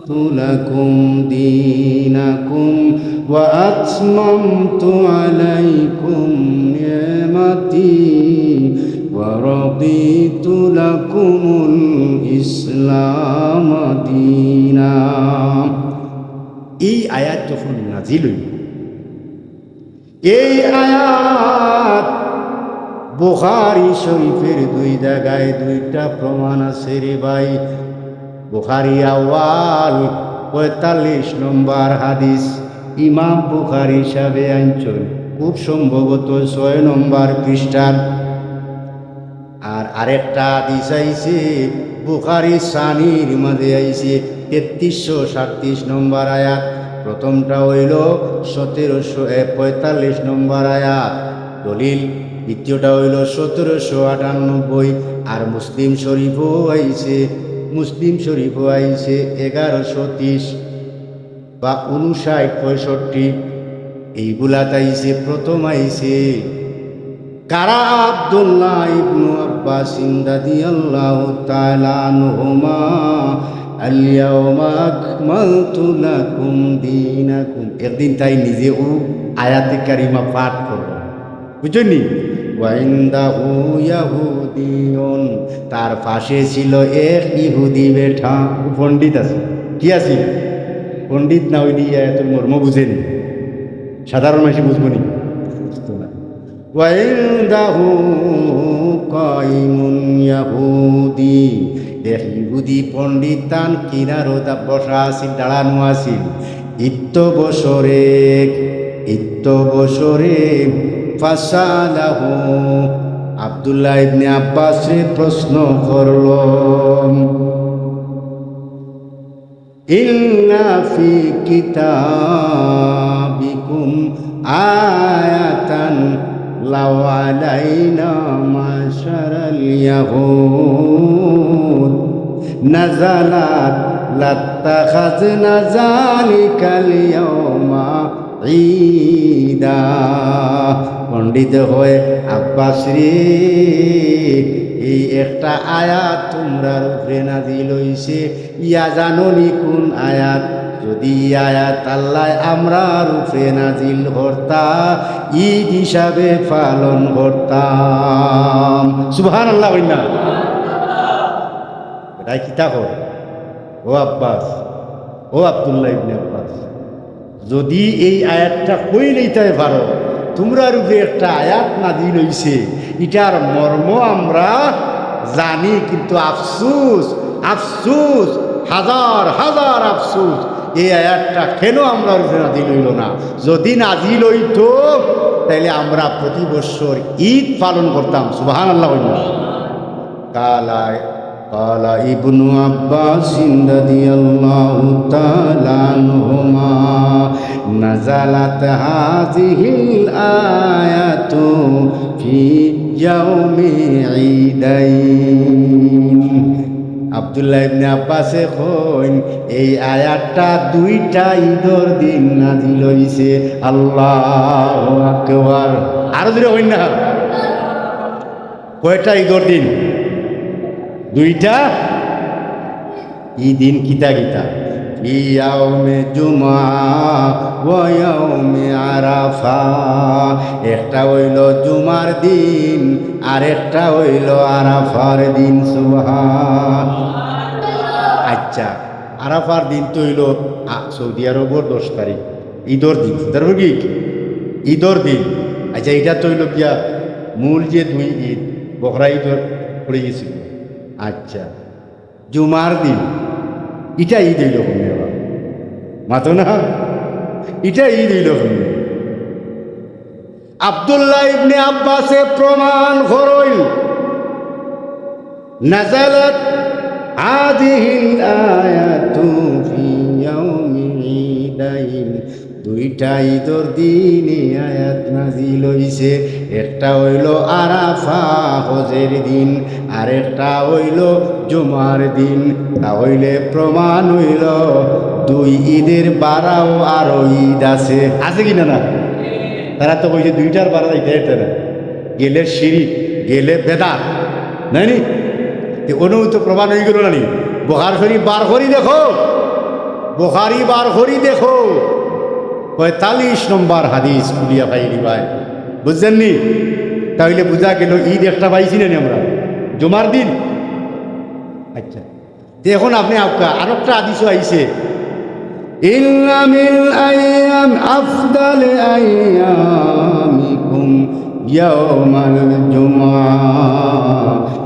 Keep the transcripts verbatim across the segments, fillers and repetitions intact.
لكم دينكم وأتممت عليكم نعمتي ورضيت لكم الإسلام دينا। এই আয়াত যখন নাজিল হইল, এই আয়াত বুখারী শরীফের দুই জায়গায় দুইটা প্রমাণ আছে রে ভাই। বুখারী আউয়াল পঁয়তাল্লিশ নম্বর হাদিস, ইমাম বুখারী সাহেবে আনছইন, খুব সম্ভবত ছয় নম্বর পৃষ্ঠার। আর আরেকটা হাদিস আইছে, বুখারী সানির মাঝে আইছে, তেত্রিশশো সাতত্রিশ নম্বর আয়াত। প্রথমটা হইল সতেরোশো, এ, পঁয়তাল্লিশ নম্বর আয়াত, দলিল। দ্বিতীয়টা হইল সতেরোশো আটানব্বই। আর মুসলিম শরীফও আইছে, মুসলিম শরীফও আইছে এগারোশো তিরিশ বা উনষাট পঁয়ষট্টি, এইগুলাত আইছে, প্রথম আইছে। কারা আব্দুল্লাহ ইবনু আব্বাস রাদিয়াল্লাহু তাআলা আনহুমা, "আল ইয়াউমা আকমালতু লাকুম দীনাকুম।" একদিন তাইন নিজে অউ আয়াতে কারিমা পাঠ করলা। বুঝছইন নি? ওয়া ইনদাহু ইয়াহুদিয়ুন, তার পাশে ছিল এক ইহুদি বেটা, পণ্ডিত আছিল। কি আছিল? পণ্ডিত না অইলে ই আয়াতর মর্ম বুঝে নি? সাধারণ মানুষে বুঝবো নি? বুঝতো না। ওয়া ইনদাহু কাইমুন ইয়াহুদি, এক ইহুদি পণ্ডিত তান কিনারো দা-, বসা আছিল, দাঁড়ানো আছিল। ইত্ত বছরে, ইত্ত বছরে ফাসালাহু, আব্দুল্লাহ ইবনে আব্বাসরে প্রশ্ন করল, "ইন্না ফি কিতাবিকুম আয়াতান লাউ আলাইনা মাশারাল ইয়াহুদ নাজালাত লাত্তাখাযনা যালিকাল ইয়াউমা ঈদা।" পণ্ডিতে কয়, "আব্বাস রে, এই একটা আয়াত তুমরার উপরে নাজিল অইছে, ইয়া জানো নি কুন আয়াত? যুদি ই আয়াত আল্লায় আমরার উপরে নাজিল করতা, ঈদ হিসাবে পালন করতাম।" সুবহানাল্লাহ কইন না? বেটায় কিতা কয়? ও আব্বাস, ও আব্দুল্লাহ ইবনে আব্বাস, যুদি এই আয়াতটা কইলাইতায় পারো, তুমরার উপরে একটা আয়াত নাজিল অইছে, ইটার মর্ম আমরা জানি, কিন্তু আফসুস, আফসুস, হাজার হাজার আফসুস, এই আয়াতটা কেন আমরার উপরে নাজিল অইল না? যুদি নাজিল অইতো, তাইলে আমরা প্রতি বৎসর ঈদ পালন করতাম। সুবহানাল্লাহ কইন না? কালা قال ابن عباس رضي الله تعالى عنهما، نزلت هذه الآية في يوم عيدين। আব্দুল্লাহ ইবনে আব্বাসে কইন, এই আয়াতটা দুইটা ঈদর দিন নাজিল অইছে। আল্লাহু আকবার। আরো জোরে কইন না। কয়টা ঈদর দিন? দুইটা। ই দিন কিতা কিতা? ইয়াউমে জুমা ওয়া ইয়াউমে আরাফা। একটা অইল জুমার দিন, আর একটা অইল আরাফার দিন। সুবহান। আচ্ছা, আরাফার দিন তো অইল, আ, সৌদি আরবর দশ তারিখ, ঈদর দিন। তারপর কি? ঈদর দিন। আচ্ছা, ইটা তো অইল গিয়া মূল যে দুই ঈদ, বকরা ঈদর পড়ে গেছিল। আচ্ছা, জুমার দিন, ইটা ঈদ অইল কুনদিন? মাতো না, ইটা ঈদ অইল কুনদিন? আব্দুল্লাহ ইবনে আব্বাসে প্রমাণ করইল, নাজালাত হাযিহিল আয়াতু ফি ইয়াউমি ঈদাইন। দুইটা ঈদর দিন ই আয়াত নাজিল অইছে, একটা অইল আরাফা হজের দিন, আর একটা অইল জুমার দিন। তা অইলে প্রমাণ অইল দুই ঈদের বারাও আরো ঈদ আছে, আছে কি না? না, তারা তো কইছে দুইটার বারা যাইতে পারতে না, গেলে শিরিক, গেলে বেদাত, নায় নি? তে অনু তো প্রমাণ অই গেল না নি? বুখার শরীফ বার করি দেখো, বুখারি বার করি দেখো, পঁয়তাল্লিশ নম্বর হাদিস খুলিয়া পাইলিবায়। বুঝছইন নি? তাইলে বুঝা গেল ঈদ একটা পাইছি না নি আমরা? জুমার দিন। আচ্ছা, তে এখন আপনে আউক্কা, আরোকটা হাদিসও আইছে, ইন্না মিন আইয়াম আফদাল আইয়ামিকুম ইয়াউমাল জুমআ,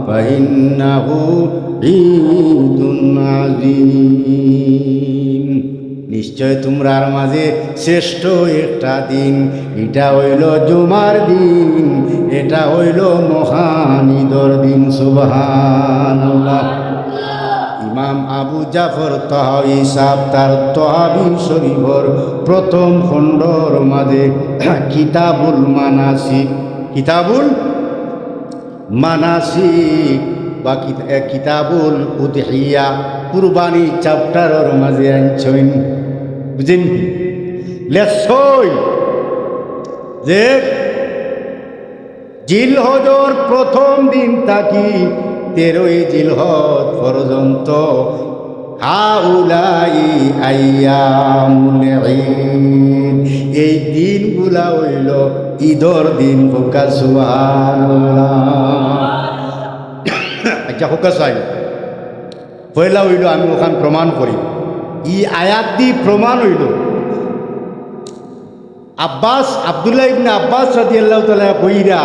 ফা ইন্নাহু ঈদুন আযীম। নিশ্চয় তুমরার মাঝে শ্রেষ্ঠ একটা দিন, ইটা অইলো জুমার দিন, ইটা অইলো মহান ঈদর দিন। সুবহানাল্লাহ। ইমাম আবু জাফর তাহাবী সাহেব তার তাহাবী শরীফর প্রথম খণ্ডর মাঝে কিতাবুল মানাসিক, কিতাবুল মানাসিক বা কিত-, এ, কিতাবুল উদহিয়া, কুরবানি চ্যাপ্টারর মাঝে আনছইন। বুঝছইন নি? লেখছইন যে জিলহজর প্রথম দিন থাকি তেরোই জিলহজ পর্যন্ত, হাউলাই আইয়ামুল ঈদ, এই দিনগুলা অইলো ঈদর দিন। কউক্কা সুবহানাল্লাহ। আচ্ছা, কউক্কা চাই। পয়লা অইলো আমি অখান প্রমাণ করি, ই আয়াত দি প্রমাণ অইলো। আব্বাস, আব্দুল্লাহ ইবনে আব্বাস রাদিয়াল্লাহু তাআলা কইরা,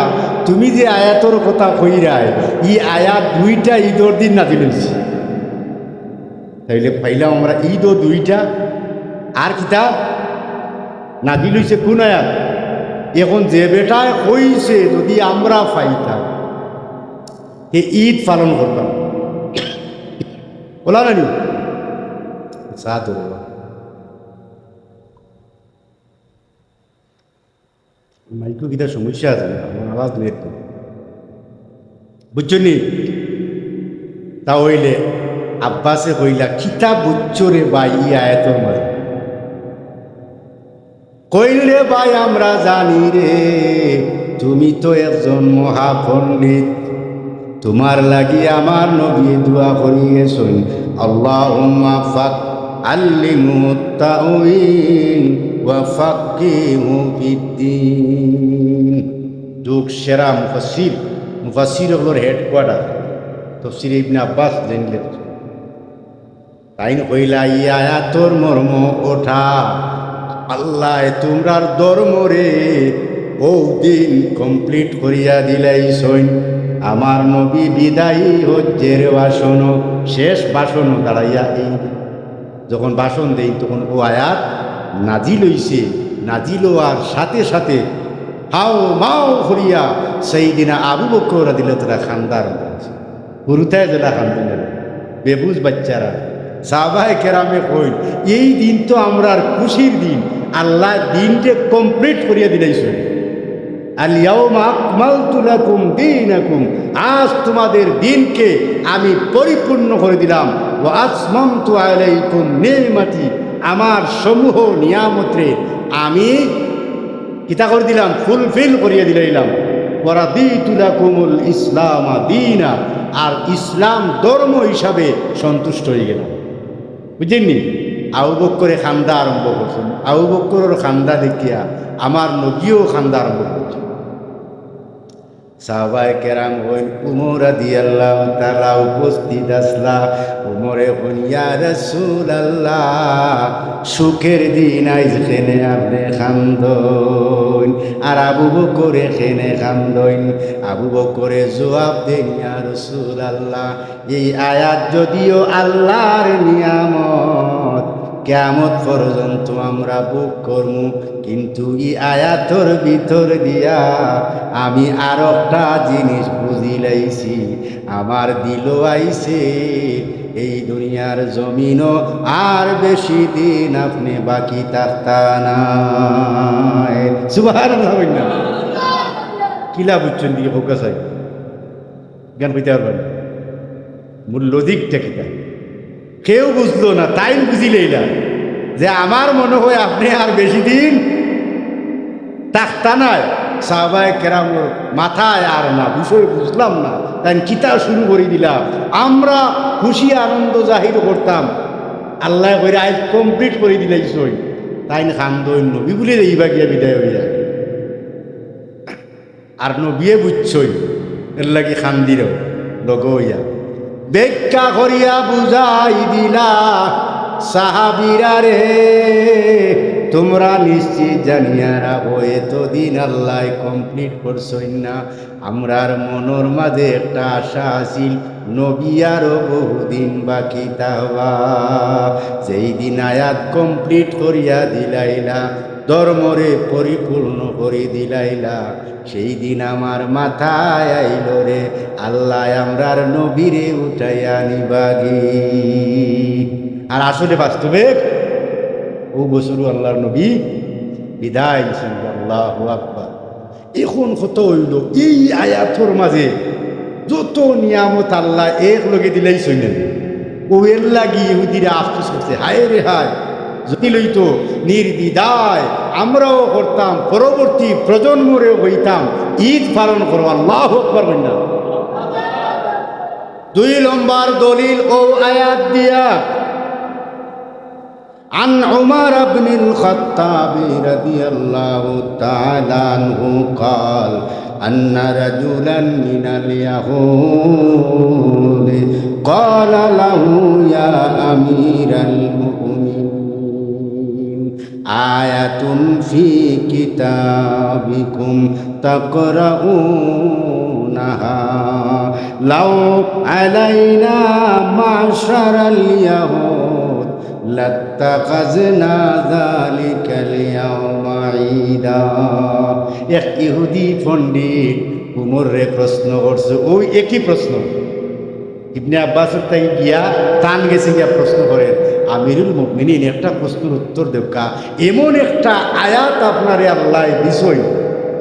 তুমি যে আয়াতর কথা কইরায়, ই আয়াত দুইটা ঈদর দিন নাজিল অইছে। তাইলে পাইলাম আমরা ঈদও দুইটা, আর কিতা নাজিল অইছে কুন আয়াত? এখন যে বেটায় কইছে যদি আমরা পাইতাম, তে ঈদ পালন করতাম। বলা না নি? সাধু। মাইকো কিতা সমস্যা আছে না? আমার আওয়াজ নেই তো। বুঝছো নি? তা অইলে আব্বাসে কইলা, "কিতা বুঝছো রে ভাই ই আয়াতর মাঝে?" কইল, "রে ভাই, আমরা জানি রে, তুমি তো একজন মহাপণ্ডিত, তুমার লাগি আমার নবী দোয়া করি গেছইন, আল্লাহুম্মা ফাক-, আল্লিমহু তাউইল ওয়া ফাক্কিহু ফিদ্দিন।" যুগ সেরা মুফাসসির, মুফাসসির অকলর হেডকোয়ার্টার, তফসিরে ইবনে আব্বাস জেনলে। তাইন কইলা, ই আয়াতর মর্ম অটা, আল্লায় তুমরার ধর্মরে অউ দিন complete করিয়া দিলাইছইন। আমার নবী বিদায়ী হজ্জের ভাষণ, শেষ ভাষণ দাঁড়াইয়া এই যখন ভাষণ দেইন, তখন অউ আয়াত নাজিল অইছে। নাজিল অওয়ার সাথে সাথে হাউ মাউ করিয়া সাইয়্যিদিনা আবু বকর রাদিয়াল্লাহু তাআলা কান্দা আরম্ভ করছে। হুরুতায় যেলা কান্দইন, বেবুঝ বাচ্চারা। সাহাবায়ে কেরামে কইন, এই দিন তো আমরার খুশির দিন, আল্লায় দিনরে complete করিয়া দিলাইছইন। আল ইয়াউমা আকমালতু লাকুম দীনাকুম, আজ তোমাদের দিনকে আমি পরিপূর্ণ করে দিলাম। ওয়া আতমামতু আলাইকুম নি'মাতি, আমার সমূহ নিয়ামতরে আমি কিতা করি দিলাম? Fulfill করিয়া দিলাইলাম। ওয়া রাদিতু লাকুমুল ইসলামা দীনা, আর ইসলাম ধর্ম হিসাবে সন্তুষ্ট অইগেলাম। বুঝছইন নি? আবু বকরে কান্দা আরম্ভ করছইন। আবু বকরর কান্দা দেখিয়া আমার নবীও কান্দা আরম্ভ করছইন। সাহাবায়ে কেরাম কইন, উমর রাদিয়াল্লাহু তাআলা উপস্থিত আছলা। উমরে কইন, ইয়া রাসূলুল্লাহ, সুখের দিন আইজ কেনে আপনে কান্দইন, আর আবু বকরে কেনে কান্দইন? আবু বকরে জুয়াব দেইন, ইয়া রাসূলুল্লাহ, এই আয়াত যদিও আল্লার নিয়ামত, কিয়ামত পর্যন্ত আমরা ভোগ করমু, কিন্তু ই আয়াতর ভিতর দিয়া আমি আরোকটা জিনিস বুঝিলাইছি। আমার দিলো আইছে, এই দুনিয়ার জমিনো আর বেশি দিন আপনে বাকি থাকতা নায়। সুবহানাল্লাহ কইন না? কিলা বুঝছইন দেখি কউক্কা চাই। জ্ঞান কইতে পারবেন। মূল লজিকটা কিতা? কেউ বুঝলো না, তাইন বুঝিলাইলা যে আমার মনে হয় আপনে আর বেশি দিন থাকতা নায়। সাহাবায়ে কেরামর মাথায় আর না, বিষয় বুঝলাম না, তাইন কিতা শুরু করি দিলা। আমরা খুশি আনন্দ জাহির করতাম, আল্লায় কইরা আইজ complete করি দিলাইছইন, তাইন কান্দইন, নবী বুলে যাইবা গিয়া বিদায় অইয়া। আর নবিয়ে বুঝছইন, এরলাগি কান্দিরা লগে অইয়া। ব্যাখ্যা করিয়া বুঝাই দিলা সাহাবীরারে, তুমরা নিশ্চিত জানিয়া রাখো, এতদিন আল্লায় complete করছইন না। আমরার মনর মাঝে একটা আশা আছিল, নবী আরো বহুদিন বাকি থাকবা। যেই দিন আয়াত complete করিয়া দিলাইলা, ধর্মরে পরিপূর্ণ করি দিলাইলা, সেই দিন আমার মাথায় আইলো রে, আল্লায় আমরার নবীরে উঠাইয়া নিবাগি। আর আসলে বাস্তবে অউ বছরও আল্লার নবী বিদায় নিছইন। আল্লাহু আকবার। এখন কথা অইলো, এই আয়াতর মাঝে যত নিয়ামত আল্লায় একলগে দিলাইছইন, অউ এরলাগি ইহুদিরা আফসোস করছে, হায় রে হায়, যদি লইতো নির্দ্বিধায় আমরাও করতাম, পরবর্তী প্রজন্মরেও কইতাম, ঈদ পালন করো। আল্লাহু আকবার কইন না। দুই নম্বর দলিল অউ আয়াত দিয়া। عن عمر بن الخطاب رضي الله تعالى عنه قال: أن رجلا من اليهود قال له: يا أمير المؤمنين، آية في كتابكم تقرؤونها، لو علينا معشر اليهود لاتخذنا ذلك اليوم عيدا। এক ইহুদি পণ্ডিত উমররে প্রশ্ন করছে, অউ একই প্রশ্ন। ইবনে আব্বাসর তাইন গিয়া, তান গেছে গিয়া প্রশ্ন করের, "আমিরুল মুমিনিন, একটা প্রশ্নর উত্তর দেউক্কা, এমন একটা আয়াত আপনারে আল্লায় দিছইন,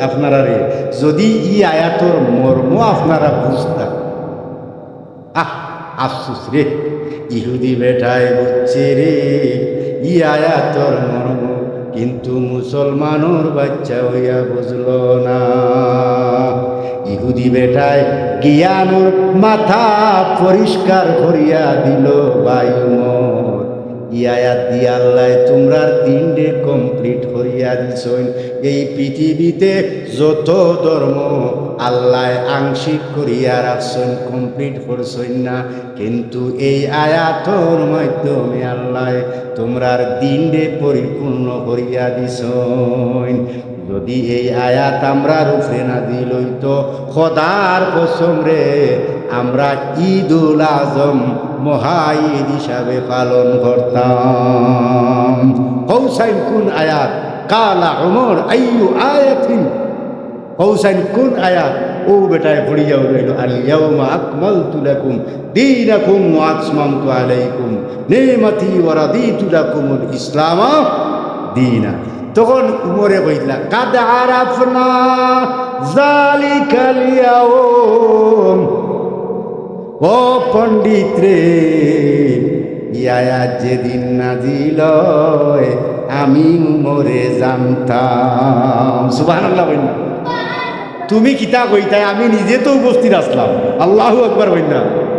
আপনারারে, যদি ই আয়াতর মর্ম আপনারা বুঝতা।" আহ, আফসুস রে, ইহুদি বেটায় বুঝছে রে ই আয়াতর মর্ম, কিন্তু মুসলমানর বাচ্চা অইয়া বুঝলো না। ইহুদি বেটায় জ্ঞানর মাথা পরিষ্কার করিয়া দিলো, ভাই উমর, ই আয়াত দিয়া আল্লায় তুমরার দিনরে complete করিয়া দিছইন। এই পৃথিবীতে যত ধর্ম আল্লায় আংশিক করিয়া রাখছইন, complete করছইন না, কিন্তু এই আয়াতর মাধ্যমে আল্লায় তুমরার দিনরে পরিপূর্ণ করিয়া দিছইন। যদি এই আয়াত আমরার উপরে নাজিল অইতো, খোদার কসম রে, আমরা ঈদুল আজম মহা ঈদ হিসাবে পালন করতাম। কও চাইন কুন আয়াত? কালা উমর, আইয়ু আয়াতিন? কও চাইন কুন আয়াত? অউ বেটায় পড়িয়া উড়াইলো, আল ইয়াউমা আকমালতু লাকুম দীনাকুম ওয়া আতমামতু আলাইকুম নি'মাতি ওয়া রাদিতু লাকুমুল ইসলামা দীনা। তখন উমরে কইলা, "কাদ আরাফনা যালিকাল ইয়াউম।" ও পণ্ডিত রে, ই আয়াত যেদিন নাজিল অয়, আমি উমরে জানতাম। সুবহানাল্লাহ কইন না। তুমি কিতা কইতায়, আমি নিজে তো উপস্থিত আছলাম। আল্লাহু আকবার কইন না।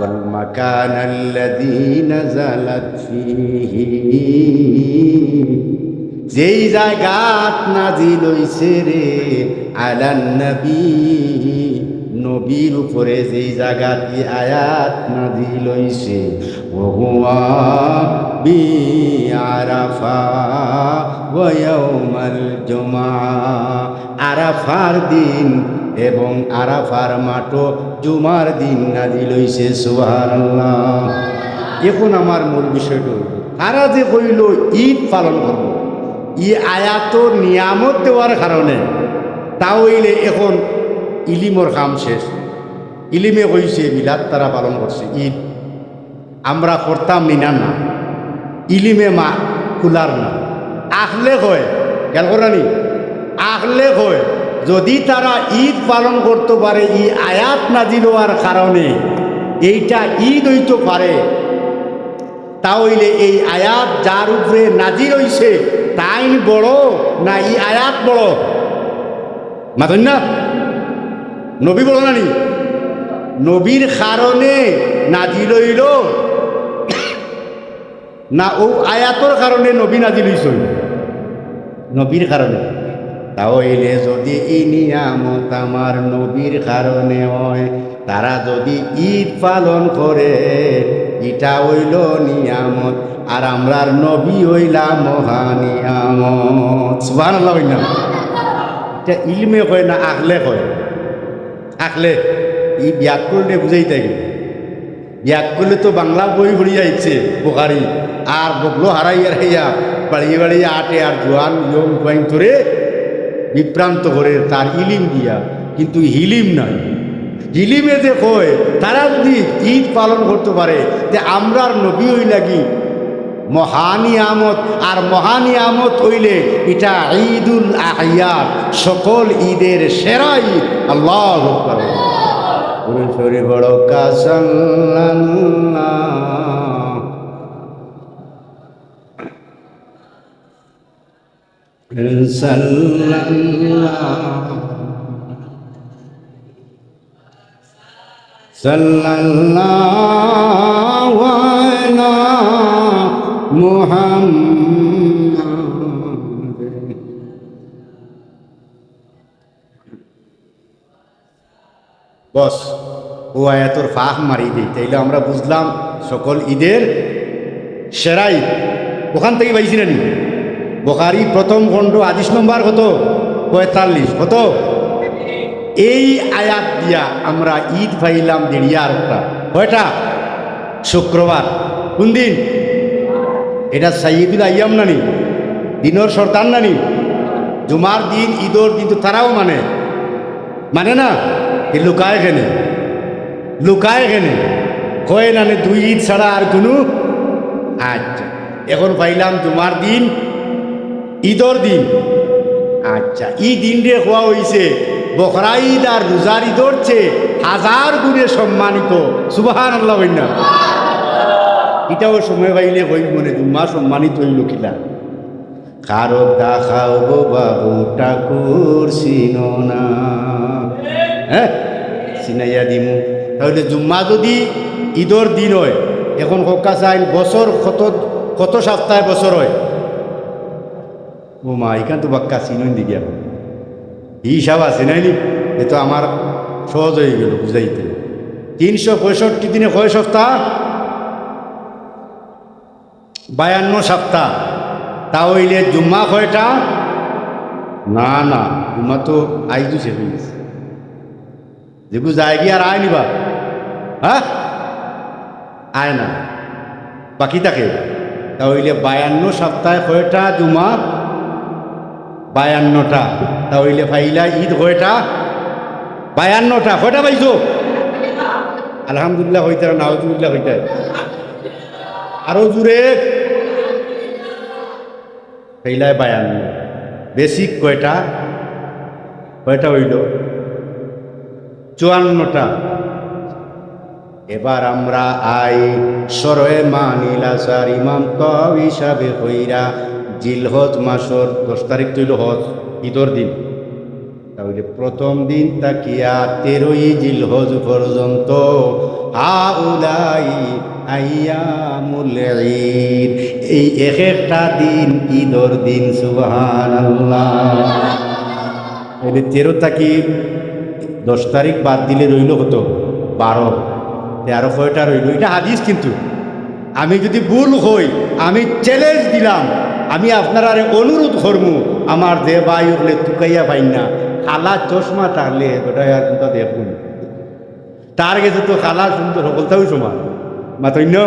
والمكان الذي نزلت فيه, যেই জাগাত নাজিল অইছে রে, আলান নবী, নবীর উপরে যেই জাগাত ই আয়াত নাজিল অইছে, وهو بعرفة ويوم الجمعة, আরাফার দিন এবং আরাফার মাঠো জুমার দিন নাজিল অইছে। সুবহানাল্লাহ। এখন আমার মূল বিষয়টা অইলো, তারা যে কইলো ঈদ পালন করবো, ই আয়াতর নিয়ামত দেওয়ার কারণে, তা অইলে এখন ইলিমর কাম শেষ। ইলিমে কইছে মিলাদ তারা পালন করছে, ঈদ আমরা করতাম নি না, না। ইলিমে মা কুলার না। আখলে কয়, খেয়াল কররা নি? আখলে কয়, যদি তারা ঈদ পালন করতো পারে, ই আয়াত নাজিল অওয়ার কারণে এইটা ঈদ অইতো পারে, তা অইলে এই আয়াত যার উপরে নাজিল অইছে, তাইন বড় না ই আয়াত বড়? মাতইন না? নবী বড় না নি? নবীর কারণে নাজিল অইলো, না, অউ আয়াতর কারণে নবী নাজিল অইছইন, নবীর কারণে। তা অইলে যুদি ই নিয়ামত আমার নবীর কারণে অয়, তারা যুদি ঈদ পালন করে, ইটা অইলো নিয়ামত, আর আমরার নবী অইলা মহানিয়ামত। সুবহানাল্লাহ কইন না? ইটা ইলমে কয় না, আকলে কয়। আকলে, ই ব্যাকরণে বুঝাইতা গেলে। ব্যাকরণে তো বাংলা বই পড়িয়া আইছে, বুখারী, আর বগলো হারাইয়া হারাইয়া, বাড়িয়ে বাড়িয়ে আটে আর জোয়ান ইয়ং পুয়াইন্তরে বিভ্রান্ত করে তার ইলিম দিয়া, কিন্তু হিলিম নাই। হিলিমে যে কয়, তারা যুদি ঈদ পালন করতো পারে, তে আমরার নবী অইলা গি মহানিয়ামত, আর মহানিয়ামত অইলে ইটা ঈদুল আহইয়া, সকল ঈদের সেরা ঈদ। আল্লাহু আকবার। দুরূদ শরীফ পড়ো, কা সাল্লাল্লাহু সাল্লাল্লাহু সাল্লাল্লাহু আলা মুহাম্মাদ। বস, অউ আয়াতর ফাঁক মারি দেই, তাইলে আমরা বুঝলাম সকল ঈদের সেরা ঈদ। অখান থাকি পাইছি না নি? বুখারী প্রথম খণ্ড, হাদিস নম্বর কত? পঁয়তাল্লিশ। কত? এই আয়াত দিয়া আমরা ঈদ পাইলাম দেড়িয়া আরকটা। কয়টা? শুক্রবার। কুন দিন? ইটা সাইয়্যিদুল আইয়াম না নি? দিনর সর্দার না নি? জুমার দিন, ঈদর দিন তো তারাও মানে। মানে না? ই লুকায় কেনে? লুকায় কেনে? কয় না নে দুই ঈদ ছাড়া আর কুনু? আচ্ছা, এখন পাইলাম জুমার দিন, ঈদর দিন। আচ্ছা, ই দিনরে কওয়া অইছে বকরা ঈদ আর রোজার ঈদর চেয়ে হাজার গুণে সম্মানিত। সুবহানাল্লাহ কইন না? ইটাও সময় পাইলে কইমু নে, জুম্মা সম্মানিত অইলো কিলা। কারো দেখাও গো বাবু ঠাকুর চিনো না। হ্যাঁ, চিনাইয়া দিমু। তাইলে জুম্মা যুদি ঈদর দিন অয়, এখন কউক্কা চাইন বছর কত, কত সপ্তাহে বছর অয়? ও মা, ইখান তো বাক্কা চিনইন দিগিয়া। ই হিসাব আছে নায় নি? এ তো আমার সহজ অইগেলো বুঝাইতে। তিনশো পঁয়ষট্টি দিনে কয় সপ্তাহ? বায়ান্ন সপ্তাহ। তা অইলে জুম্মা কয়টা? না, না, জুম্মা তো আইজউ শেষ অইগেছে। যেগু যায়গি আর আয় নি বা? হ্যাঁ? আয় না। বাকি থাকে। তা অইলে বায়ান্ন সপ্তাহে কয়টা জুমা? বায়ান্নটা। তা অইলে পাইলা ঈদ কয়টা? বায়ান্নটা। কয়টা পাইছো? আলহামদুলিল্লাহ কইতায়, নাউজুবিল্লাহ কইতায়। আরো জুরে। পাইলায় বায়ান্ন। বেসিক কয়টা? কয়টা অইলো? চুয়ান্নটা। এবার আমরা আই শরহে মানিল আসার ইমাম তাহাবী সাবে কইরা জিলহজ মাসর দশ তারিখ তো অইলো হজ, ঈদর দিন। তা অইলে প্রথম দিন থাকিয়া তেরোই জিলহজ পর্যন্ত, হাউলাই আইয়ামুল ঈদ, এই এক একটা দিন ঈদর দিন। সুবহানাল্লাহ। অইলে তেরো থাকি দশ তারিখ বাদ দিলে রইলো কত? বারো। তে আরো কয়টা রইলো? ইটা হাদিস কিন্তু। আমি যুদি ভুল কই, আমি challenge দিলাম, আমি আপনারারে অনুরোধ করমু, আমার যে ভাই অকলে তুকাইয়া পাইন না, কালা চশমা থাকলে বেটায় আর কুনটা দেখবো নি। তার গেছে তো কালা সুন্দর হকলতাউ সমান। মাতইন না?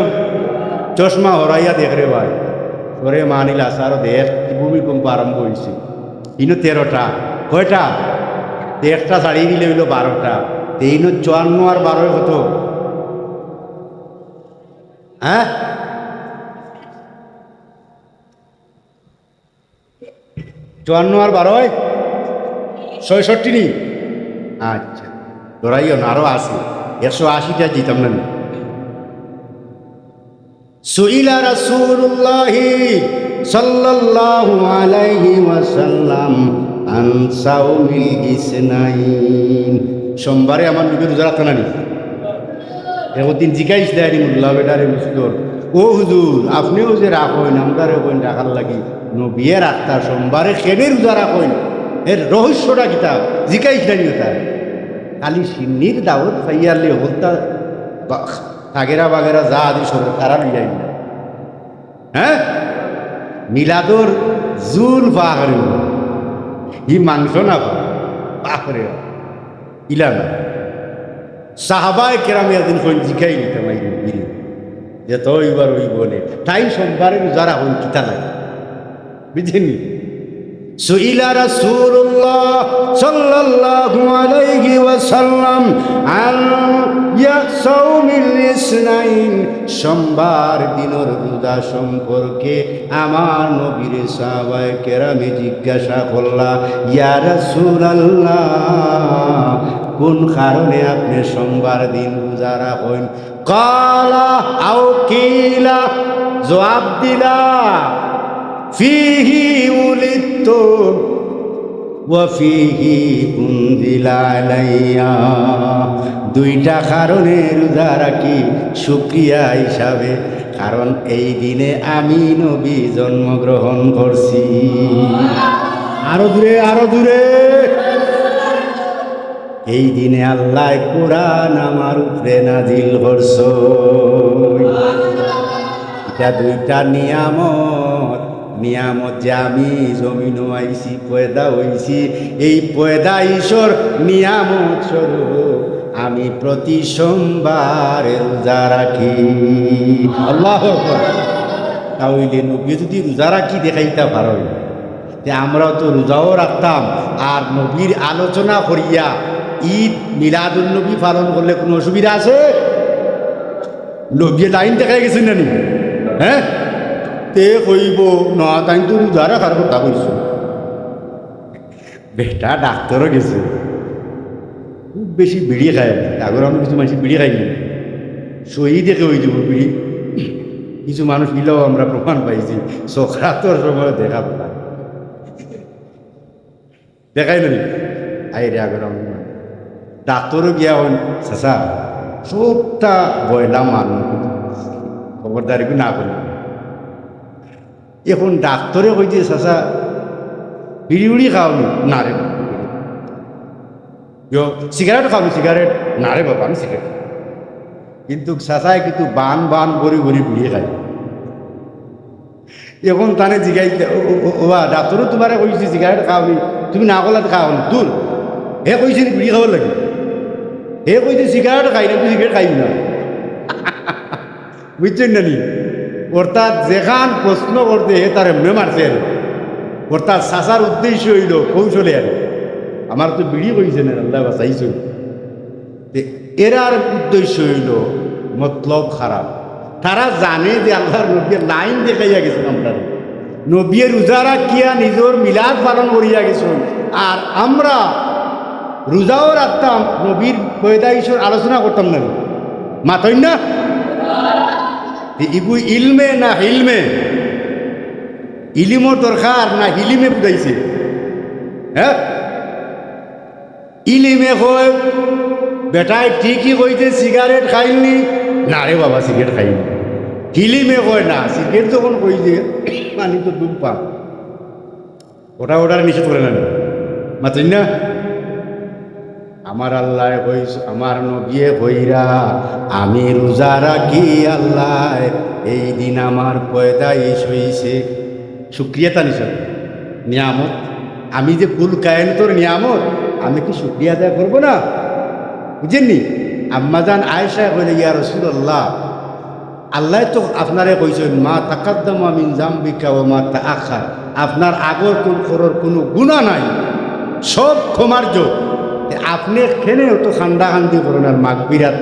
চশমা হরাইয়া দেখ রে ভাই। শরহে মানিল আসারো দেখ, কি ভূমিকম্প আরম্ভ অইছে। ইনো তেরোটা। কয়টা? তে একটা ছাড়ি দিলে অইলো বারোটা। তে ইনো চুয়ান্ন আর বারোয় কত? হ্যাঁ? চুয়ান্ন আর বারোয় ছয়ষট্টি নি? আচ্ছা, ডরাইও না, আরো আছে, একশো আশিটা দিতাম না আমি। সুইলা রাসূলুল্লাহি সাল্লাল্লাহু আলাইহি ওয়াসাল্লাম আন সাওমিল ইসনাইন। সোমবারে আমার নবী রোজা রাখতা না নি? একদিন জিকাইছলা নি মোল্লা বেটারে মুসলর, "ও হুজুর, আপনেও যে রাখইন, আমরারে কইন রাখার লাগি, নবিয়ে রাখতা, সোমবারে কেনে রোজা রাখইন, এর রহস্যটা কিতা?" জিকাইছলা নি তারে? খালি শিন্নির দাওত পাইয়ারলে হকলতা বা-, তাগেরা বাগেরা যা আদি সব তারা লইয়া আইলা। হ্যাঁ? মিলাদর জুল পাকরে, ই মাংস না পাকরে, ইলা না। সাহাবায়ে কেরামে একদিন কইন জিকাইলিতা মাইরে ফিরে, যে তো এইবার ওই বলে, তাইন সোমবারে রোজা রাখইন কিতা লাগে? বুঝছইন নি? সুইলা রাসূলুল্লাহ সাল্লাল্লাহু আলাইহি ওয়াসাল্লাম আন ইয়া সাওমিল ইসনাইন, সোমবার দিনর রোজা সম্পর্কে আমার নবীরে সাহাবায়ে কেরামে জিজ্ঞাসা করলা, "ইয়া রাসূলুল্লাহ, কোন কারণে আপনে সোমবার দিন রোজা রাখইন?" ক্বালা আও কিলা, জবাব দিলা, "ফিহি উলিদতু ওয়া ফিহি উনজিলা আলাইয়া।" দুইটা কারণে রোজা রাখি শুকরিয়া হিসাবে, কারণ এই দিনে আমি নবী জন্মগ্রহণ করছি। আরো জোরে, আরো জোরে। এই দিনে আল্লায় কোরআন আমার উপরে নাজিল করছইন। ইটা দুইটা নিয়ামত, নিয়ামত যে আমি জমিনো আইছি, পয়দা অইছি, এই পয়দা ঈশ্বর নিয়ামত স্বরূপ আমি প্রতি সোমবারে রোজা রাখি। আল্লাহু আকবার। তাইলে নবী যদি রোজা রাখি দেখাইতা পারইন, তে আমরাও তো রোজাও রাখতাম, আর নবীর আলোচনা করিয়া ঈদ মিলাদুন নবী পালন করলে কোনো অসুবিধা আছে? নবীয়ে লাইন দেখাই গেছইন না নি? হ্যাঁ? তে কইবো, "না, তাইন তো রোজা রাখার কথা কইছইন।" বেটা ডাক্তারও গেছে, খুব বেশি বিড়ি খায় না। আগর আমি কিছু মানুষ বিড়ি খাই না, শহীদে কেউ অই যাইবো বিড়ি। কিছু মানুষ ইলাও আমরা প্রমাণ পাইছি, সকরাতর সময় দেখা পায়। দেখাই না নি? আইরে আগর আমি ডাক্তারও গিয়া অইন, "চাচা, সবটা বয়লা মানুষ, খবরদারি না করি।" এখন ডাক্তারে কইছে, "চাচা, বিড়ি উড়ি খাও নি?" "না রে।" "ইয়ো, সিগারেট খাও নি?" "সিগারেট?" "না রে বাবা, আমি সিগারেট।" কিন্তু চাচায় কিন্তু বান বান ভরি ভরি বিড়ি খায়। এখন তানে জিগাইছে, "ও, ও, ও, ওবা, ডাক্তারও তুমারে কইছে সিগারেট খাও নি, তুমি না করলা তো খাও না, দূর।" হে কইছে নি বিড়ি খাওয়ার লাগি? হে কইছে সিগারেট খাই না, তুই সিগারেট খাইবি না। বুঝছইন না নি? অর্থাৎ যেখান প্রশ্ন করতে হে তার এমনে মারছে আর। অর্থাৎ চাচার উদ্দেশ্য অইলো কৌশলে আর, "আমার তো বিড়ি কইছে না, আল্লায় বাঁচাইছইন।" তে এরার উদ্দেশ্য অইলো মতলব খারাপ। তারা জানে যে আল্লাহর নবীয়ে লাইন দেখাইয়া গেছইন আমরারে। নবীয়ে রোজা রাখিয়া নিজর মিলাদ পালন করিয়া গেছইন। আর আমরা রোজাও রাখতাম, নবীর পয়দাইশর আলোচনা করতাম না। মাতইন না? তে ইগু ইলমে না হিলমে? ইলিমর দরকার না হিলিমে বুঝাইছে? হ্যাঁ? ইলিমে কয়, "বেটায় ঠিকই কইছে, সিগারেট খাইলনি?" "না রে বাবা, সিগারেট খাইনি।" হিলিমে কয়, "না, সিগারেট যখন কইছে, মানে তো ধূমপান।" ওটা, ওটারে নিষেধ করে না। মাতইন না? আমার আল্লায় কইছ-, আমার নবিয়ে কইরা, "আমি রোজা রাখি আল্লায়, এই দিন আমার পয়দাইশ অইছে।" শুকরিয়া তান হিসাবে নিয়ামত। আমি যে কুল কায়নাতর নিয়ামত, আমি কি শুকরিয়া আদায় করব না? বুঝছইন নি? আম্মাজান আয়েশায় কইলা, "ইয়া রাসূলুল্লাহ, আল্লায় তো আপনারে কইছইন, 'মা তাকাদ্দামা মিন জামবিকা ওয়া মা তাআখার।' আপনার আগর কুন-, করর কুনু গুনা নাই, সব ক্ষমার যোগ্য। তে আপনে কেনে অত কান্দাকান্দি করইন আর মাগফিরাত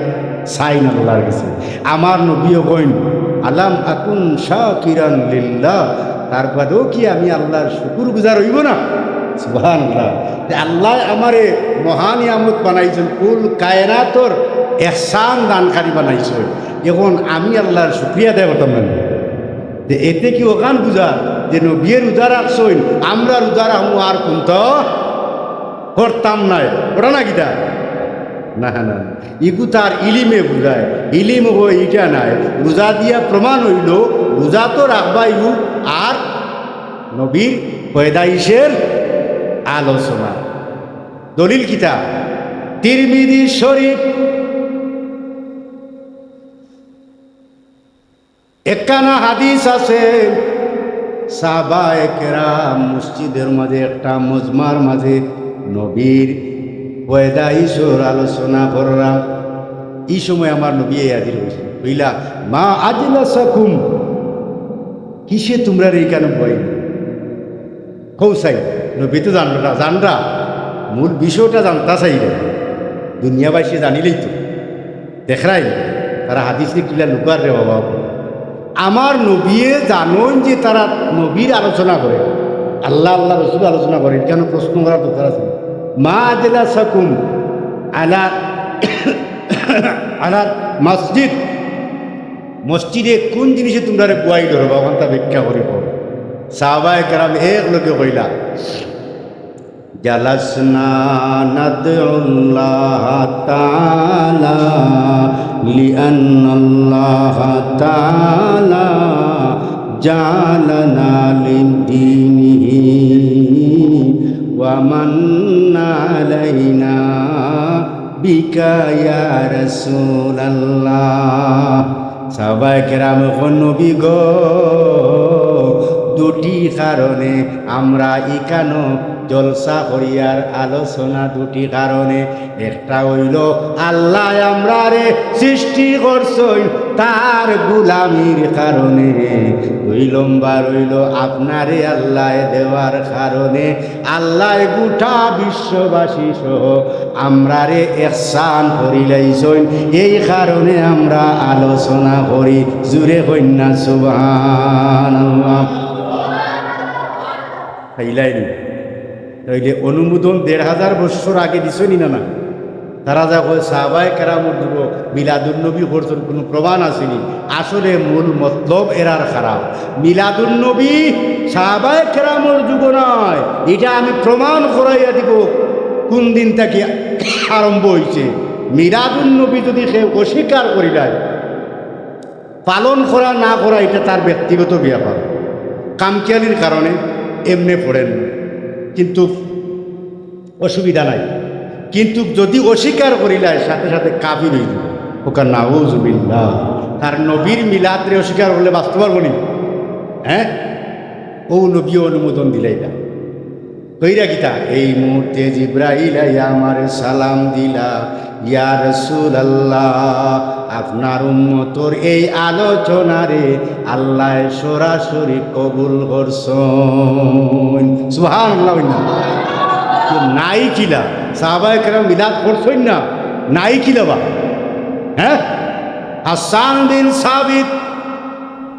চাইন আল্লাহর গেছে?" আমার নবিয়ে কইন, "আলাম আকুন শাকিরান লিল্লাহ।" তার বাদেও কি আমি আল্লাহর শুকুর গুজার অইব না? সুবহানাল্লাহ। তে আল্লায় আমারে মহা নিয়ামত বানাইছইন, কুল কায়নাতর ইহসান দানকারী বানাইছইন। এখন আমি আল্লাহর শুকরিয়া আদায় করতাম না? তে এতে কি অখান বুঝা যে নবিয়ে রোজা রাখছইন, আমরা রোজা রাখমু আর কুন্তা করতাম নায়, ওটা না কিতা? না, না, না। ইগু তার ইলিমে বুঝায়। ইলিম অয় ইটা নায়। রোজা দিয়া প্রমাণ অইলো, রোজা তো রাখবাউ, আর নবীর পয়দাইশের আলোচনা। দলিল কিতা? তিরমিজি শরীফ। একখানা হাদিস আছে, সাহাবায়ে কেরাম মসজিদর মাঝে একটা মজমার মাঝে নবীর পয়দাইশর আলোচনা কররা। ই সময় আমার নবী আইয়া হাজির অইছে, কইলা, "মা আজলাসাকুম, কিসে তুমরারে ইখানো বওয়াইলো?" কও চাই, নবী তো জানরা, জানরা, মূল বিষয়টা জানতা চাইরা, দুনিয়াবাসী জানিলেউ তো। দেখরায়, তারা হাদিসরে কিলা লুকার রে বাবা। আমার নবীয়ে জানইন যে তারা নবীর আলোচনা করে, আল্লাহ, আল্লাহ রসুল আলোচনা করে, ইখানো প্রশ্ন করার দরকার আছে? মা আজলাসাকুম আলা, আলা মসজিদ, মসজিদে কুন জিনিসে তুমরারে বওয়াইলো রে বাবা, অখানতা ব্যাখ্যা করি কও। সাহাবায়ে কেরাম এক লগে কইলা, جلسنا ندعو الله تعالى لأن الله تعالى جعلنا لدينه ومن علينا بك يا رسول الله. সাহাবায়ে কেরাম কইন, "নবী গো, দুটি কারণে আমরা ইখানো জলসা করিয়ার আলোচনা, দুটি কারণে। একটা অইলো আল্লায় আমরারে সৃষ্টি করছইন তার গুলামির কারণে, দুই নম্বর অইলো আপনারে আল্লায় দেওয়ার কারণে।" আল্লায় গোটা বিশ্ববাসী সহ আমরারে ইহসান করিলাইছইন, এই কারণে আমরা আলোচনা করি। জুরে কইন না সুবহানাল্লাহ। পাইলাইনি? তাইলে অনুমোদন দেড় হাজার বছর আগে দিছইন না, না? তারা যা কয় সাহাবায়ে কেরামর যুগো মিলাদুন নবী করছইন, কুনু প্রমাণ আছেনি? আসলে মূল মতলব এরার খারাপ। মিলাদুন নবী সাহাবায়ে কেরামর যুগো নায়, ইটা আমি প্রমাণ করাইয়া দিব কুন দিন থাকি আরম্ভ অইছে। মিলাদুন নবী যদি কেউ অস্বীকার করিলায়, পালন করা না করা ইটা তার ব্যক্তিগত ব্যাপার, কামখেয়ালির কারণে এমনে পড়েন না, কিন্তু অসুবিধা নাই। কিন্তু যদি অস্বীকার করিলায়, সাথে সাথে কাফির অইযিবো। ওকা নাউজুবিল্লাহ। তার নবীর মিলাদরে অস্বীকার করলে বাঁচতে পারবো নি? হ্যাঁ, ও নবী অনুমোদন দিলাইলা। কইরা কিতা? এই মুহূর্তে জিব্রাইল আইয়া আমারে সালাম দিলা, "ইয়া রাসূলুল্লাহ, আপনার উম্মতর এই আলোচনারে আল্লায় সরাসরি কবুল করছইন।" সুবহানাল্লাহ। নাই কিলা? সাহাবায়ে কেরাম মিলাদ করছইন না, নাই কিলা বা? হ্যাঁ, হাসান বিন সাবিত,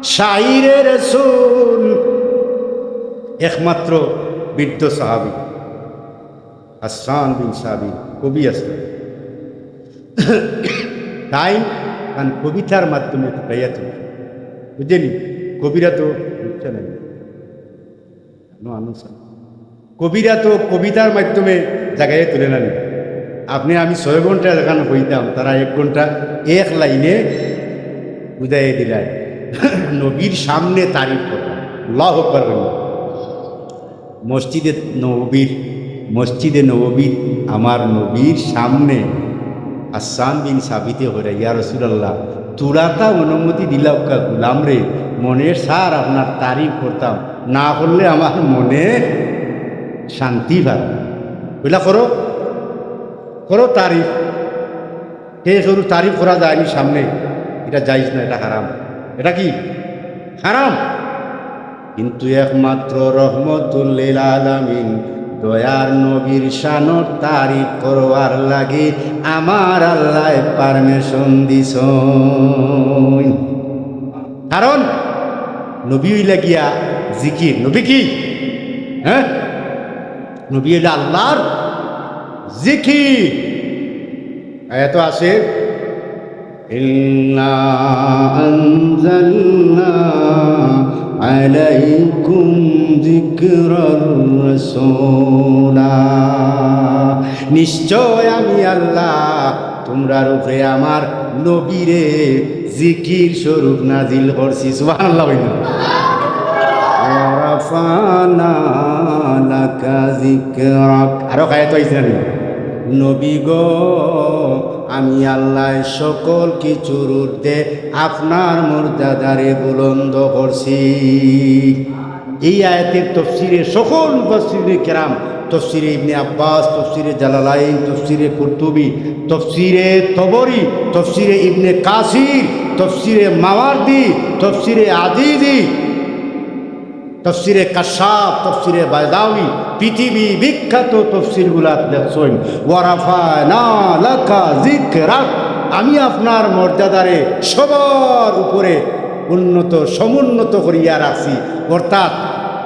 শাইরে রাসূল, একমাত্র বৃদ্ধ সাহাবী হাসান বিন সাবিত কবি আছলা। তাইন তান কবিতার মাধ্যমে ফুটাইয়া তুলে, বুঝছইন নি? কবিরা তো বুঝতা নায়। কবিরা তো কবিতার মাধ্যমে জাগাইয়া তুলে না নি। আপনে আমি ছয় ঘন্টা যেখান কইতাম, তারা এক ঘন্টা এক লাইনে বুঝাইয়া দিলায়। নবীর সামনে তারিফ করবা। আল্লাহু আকবার বলুন। মসজিদে নববীর, মসজিদে নববীত আমার নবীর সামনে হাসান বিন সাবিতে কইরা, "ইয়া রাসূলুল্লাহ, থুড়াতা অনুমতি দিলাউক্কা গোলামরে, মনে চার আপনার তারিফ করতাম, না করলে আমার মনে শান্তি পায় না।" কইলা, "করো, করো তারিফ।" হে হুজুর, তারিফ করা যায়নি সামনে, ইটা জায়েজ না, ইটা হারাম। ইটা কি? হারাম। কিন্তু একমাত্র রহমতুল লিল আলামিন দয়ার নবীর শানর তারিফ করবার লাগি আমার আল্লায় permission দিছইন। কারণ নবী অইলা গিয়া জিকির। নবী কি? হ্যাঁ, নবী অইলা আল্লাহর জিকির। আয়াতো আছে, "ইন্না আনজালনা আলাইকুম যিকরার রাসূলা।" নিশ্চয় আমি আল্লাহ তোমরার উপরে আমার নবীরে জিকির স্বরূপ নাজিল করছি। সুবহানাল্লাহ বলুন। ورفعنا لك ذكرك। আরো খায় তো ইসলামী। নবী গো, আমি আল্লাহ সকল কিছুর ঊর্ধ্বে আপনার মর্যাদারে বুলন্দ করছি। এই আয়াতের তফসিরে সকল মুফাসসিরিনে কেরাম, তফসিরে ইবনে আব্বাস, তফসিরে জালালাইন, তফসিরে কুরতুবী, তফসিরে তবরী, তফসিরে ইবনে কাসির, তফসিরে মাওয়ার্দি, তফসিরে আজিজি, তফসিরে কাশশাফ, তফসিরে বায়দাউই, পৃথিবী বিখ্যাত তফসিরগুলাত লেখছইন, "ওয়ারাফা'না লাকা যিকরাক", আমি আপনার মর্যাদারে সবার উপরে উন্নত, সমুন্নত করিয়া রাখছি। অর্থাৎ,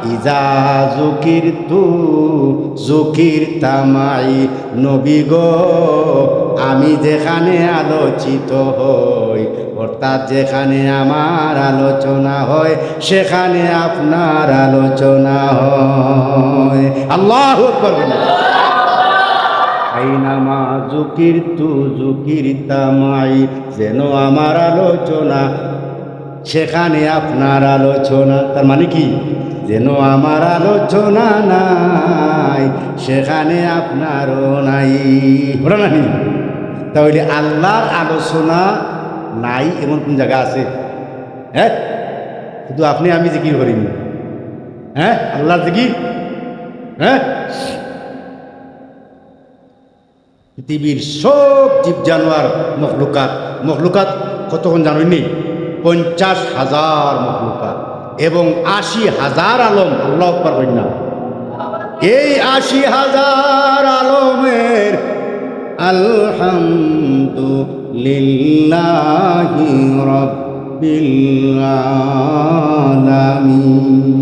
"ইজা যুকিরতু যুকিরতা মাই", নবী গো, আমি যেখানে আলোচিত হই, অর্থাৎ যেখানে আমার আলোচনা হয়, সেখানে আপনার আলোচনা হয়। আল্লাহু আকবার বলেন। "আইনামা যুকিরতু যুকিরতা মাই", যেন আমার আলোচনা, সেখানে আপনার আলোচনা। তার মানে কি? যেন আমার আলোচনা নাই, সেখানে আপনারও নাই। ওরা নানি? তাহলে আল্লাহর আলোচনা নাই এমন কোন জায়গা আছে? হ্যাঁ, শুধু আপনি আমি জিকির করিনি। হ্যাঁ, আল্লাহর জিকির। হ্যাঁ, পৃথিবীর সব জীব জানোয়ার, মখলুকাত, মখলুকাত কতক্ষণ জানইননি? পঞ্চাশ হাজার মখলুকাত এবং আশি হাজার আলম। আল্লাহু আকবার কইন না। এই আশি হাজার আলমের আলহামদুলিল্লাহি রাব্বিল আলামিন।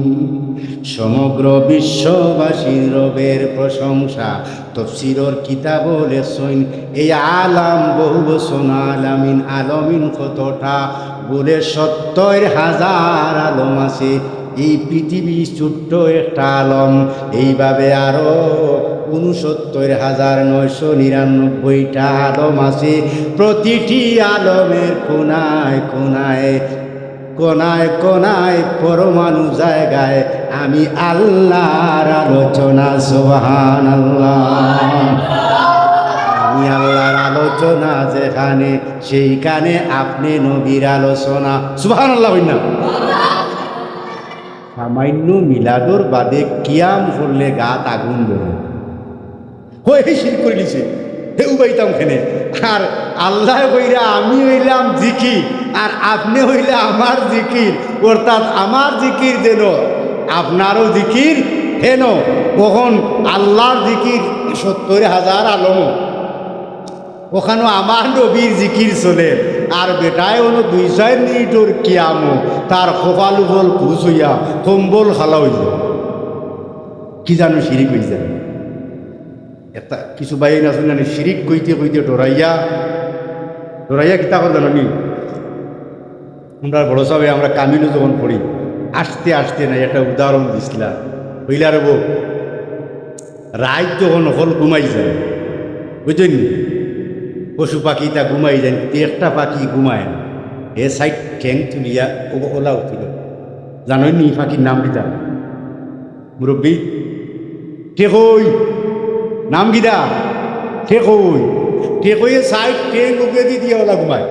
সমগ্র বিশ্ববাসীর রবের প্রশংসা। তফসিরর কিতাবো লেখছইন, এই আলাম বহু বচন আলামিন, আলমিন কতটা? বলে, সত্তর হাজার আলম আছে। এই পৃথিবী ছোট্ট একটা আলম, এইভাবে আরো ঊনসত্তর হাজার নয়শো নিরানব্বইটা আলম আছে। প্রতিটি আলমের কোনায় কোনায়, কোনায় কোনায়, পরমাণু জায়গায় আমি আল্লাহর আলোচনা। সুবহানাল্লাহ। আমি আল্লাহর আলোচনা যেখানে, সেইখানে আপনি নবীর আলোচনা। সুবহানাল্লাহ কইন না। সামান্য মিলাদর বাদে কিয়াম করলে গাত আগুন ধরে। হয়ে শিরিক করিলিছে, হে উবাইতাম কেনে? আর আল্লায় কইরা, "আমি অইলাম জিকির, আর আপনে অইলা আমার জিকির, অর্থাৎ আমার জিকির যেন আপনারও জিকির হেন।" অখন আল্লার জিকির সত্তর হাজার আলমো, অখানো আমার নবীর জিকির চলের, আর বেটায় অনো দুই চাইর মিনিটর কিয়ামো তার কপাল উপল খুশ অইয়া কম্বল খালা অইযায়। কি জানো শিরিক অইযায়। একটা কিছু ভাইয়াইন আছইন না নি, শিরিক কইতে কইতে ডরাইয়া, ডরাইয়া কিতা কর জানো নি? আমরার বড় সাবে আমরা কামিলো যখন পড়ি, আস্তে আস্তে না একটা উদাহরণ দিছলা, কইলা রে বউ, রাইত যখন হকল ঘুমাই যায়, বুঝছইন নি? পশু পাখি তা ঘুমাই যায়, কিন্তু একটা পাখি ঘুমায় না, হে সাইড ঠেং তুলিয়া ও-, ওলা উঠিল। জানোইন নি পাখির নাম কিতা? মুরব্বি, টেকই। নাম কিতা? টেকই। টেকইয়ে সাইড ঠেং উগেদি দিয়া ওলা ঘুমায়।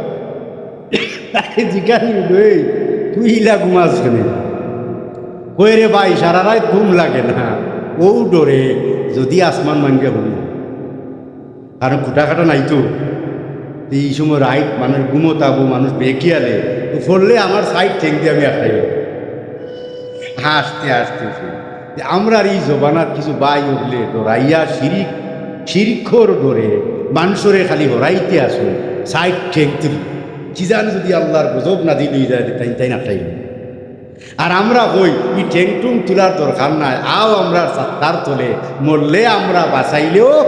তারে জিকাইল, "এই, তুই ইলা ঘুমাস কেনে?" কয়, "রে ভাই, সারা রাইত ঘুম লাগে না, অউ ডরে যুদি আসমান ভাঙ্গে পড়ি।" কারণ খুটা-খাটা নাই তো। তো ই সময় রাইত মানুষ ঘুমো থাকবো, মানুষ বেকিয়ালে, তো পড়লে আমার সাইড ঠেং দি আমি আটকাই। আস্তে আস্তে আস্তে। যে আমরার ই জমানার কিছু ভাই অকলে ডরাইয়া শিরিক, শিরিকর ডরে মানষরে খালি হরাইতে আছইন, সাইড ঠেং তুলি। কি জানি যুদি আল্লার গজব নাজিল অইযায়, তাইন তাইন আটকাই। আর আমরা কই, "ই ঠেং-টুং তুলার দরকার নাই, আও আমরার ছাত্তার তলে, মরলে আমরা, বাঁচাইলেও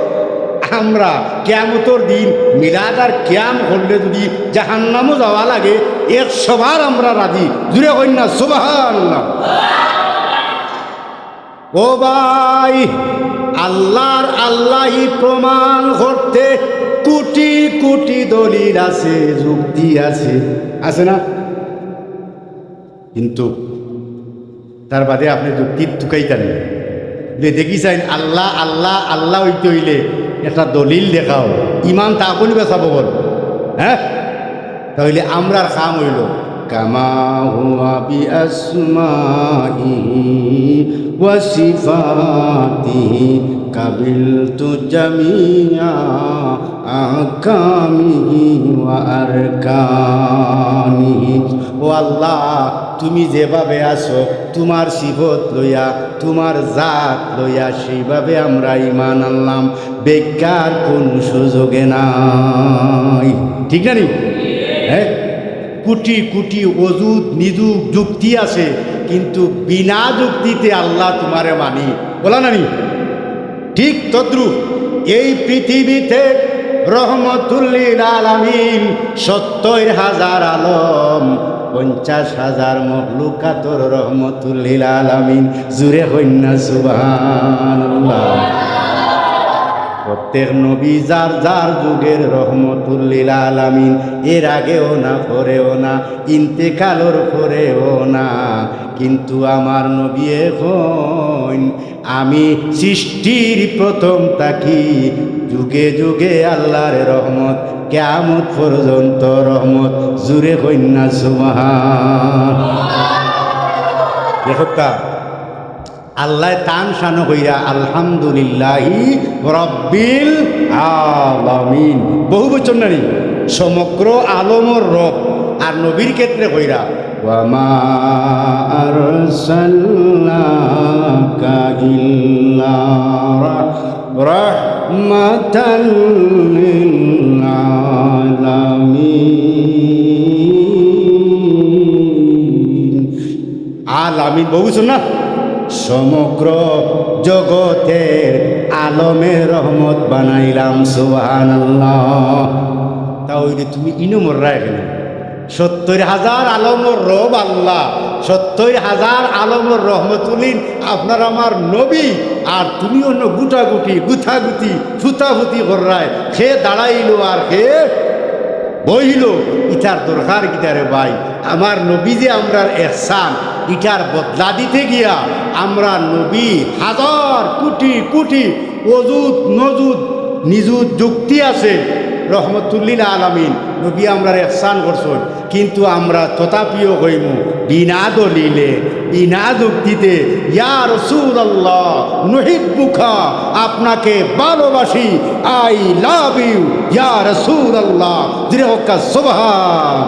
আমরা।" কিয়ামতর দিন মিলাদ আর কিয়াম করলে যুদি জাহান্নামো যাওয়া লাগে, একশো বার আমরা রাজি। জুরে কইন না, সুবহানাল্লাহ। ও ভাই, আল্লার আল্লাহি প্রমাণ করতে কোটি কোটি দলিল আছে, যুক্তি আছে, আছে না? কিন্তু তার বাদে আপনে যুক্তি তুকাইতা নি। যে দেখি চাইন, আল্লাহ, আল্লাহ, আল্লাহ অইতে অইলে একটা দলিল দেখাও। ইমান তা আপনি বেচা বগল, হ্যাঁ? তাইলে আমরার কাম অইলো, كما هو بأسمائه وصفاته قبلت جميع أحكامه وأركانه। ও আল্লাহ, তুমি যেভাবে আছো, তুমার সিফত লইয়া, তুমার জাত লইয়া, সেইভাবে আমরা ইমান আনলাম। ব্যাখ্যার কুনু সুযোগে নাই। ঠিক না নি? হ্যাঁ, কোটি কোটি অজুদ নিজুদ যুক্তি আছে, কিন্তু বিনা যুক্তিতে আল্লাহ তুমারে মানি, বলা না নি? ঠিক তদ্রূপ এই পৃথিবীতে রহমতুল্লিল আলামিন সত্তইর হাজার আলম, পঞ্চাশ হাজার মখলুকাতর রহমতুল্লিল আলামিন। জুরে কইন না সুবহানাল্লাহ। প্রত্যেক নবী যার যার যুগের রহমতুল্লিল আলামিন, এর আগেও না, পরেও না, ইন্তেকালর পরেও না। কিন্তু আমার নবী এখন, আমি সৃষ্টির প্রথম থাকি, যুগে যুগে আল্লাহর রহমত, কিয়ামত পর্যন্ত রহমত। জুরে কইন না সুবহান। দেখউক্কা, আল্লায় তান শানো কইরা আলহামদুলিল্লাহি রাব্বিল আলামিন। বহু বচন না নি? সমগ্র আলমর রব। আর নবীর ক্ষেত্রে কইরা, وما أرسلناك إلا رح-، رحمة للعالمين। আলামিন, বহু বচন না? সমগ্র জগতের আলমের রহমত বানাইলাম, সুবহানাল্লাহ। তা অইলে তুমি ইনো মররায় কেনে? সত্তইর হাজার আলমর রব আল্লাহ, সত্তইর হাজার আলমর রহমতুল্লিন আপনার আমার নবী, আর তুমি অনো গুটাগুটি, গুতাগুতি, ফুতাফুতি কররায়, কে দাঁড়াইলো আর কে বইলো, ইটার দরকার কিতা রে ভাই? আমার নবী যে আমরার এহসান, ইটার বদলা দিতে গিয়া আমরা নবী হাজার কোটি কোটি অজুদ নজুদ নিজুদ যুক্তি আছে, রহমতুল্লিল আলামিন নবী আমরার এহসান করছইন, কিন্তু আমরা তথাপিও কইমু বিনা দলিলে, বিনা যুক্তিতে, ইয়া রাসূলুল্লাহ, নুহিব্বুকা, আপনাকে ভালোবাসি, I love you, ইয়া রাসূলুল্লাহ। জুরে কউক্কা সুবহান।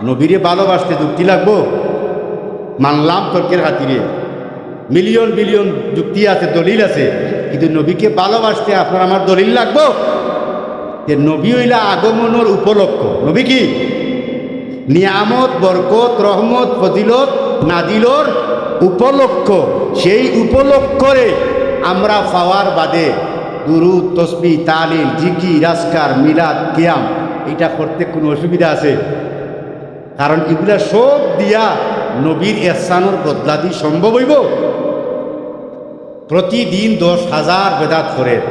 নবীরে ভালোবাসতে যুক্তি লাগবো? মানলাম তর্কের খাতিরে, মিলিয়ন বিলিয়ন যুক্তি আছে, দলিল আছে, কিন্তু নবীকে ভালোবাসতে আপনার আমার দলিল লাগবো? যে নবী অইলা আগমনর উপলক্ষ। নবী কি? নিয়ামত, বরকত, রহমত, ফজিলত নাজিলর উপলক্ষ। সেই উপলক্ষরে আমরা পাওয়ার বাদে দুরুদ, তসবিহ, তাহলিল, জিকির, আজকার, মিলাদ, কিয়াম, ইটা করতে কুনু অসুবিধা আছে? কারণ ইগুলা সব দিয়া নবীর এহসানর বদলা দি সম্ভব অইবো? প্রতিদিন দশ হাজার বেদাত করের,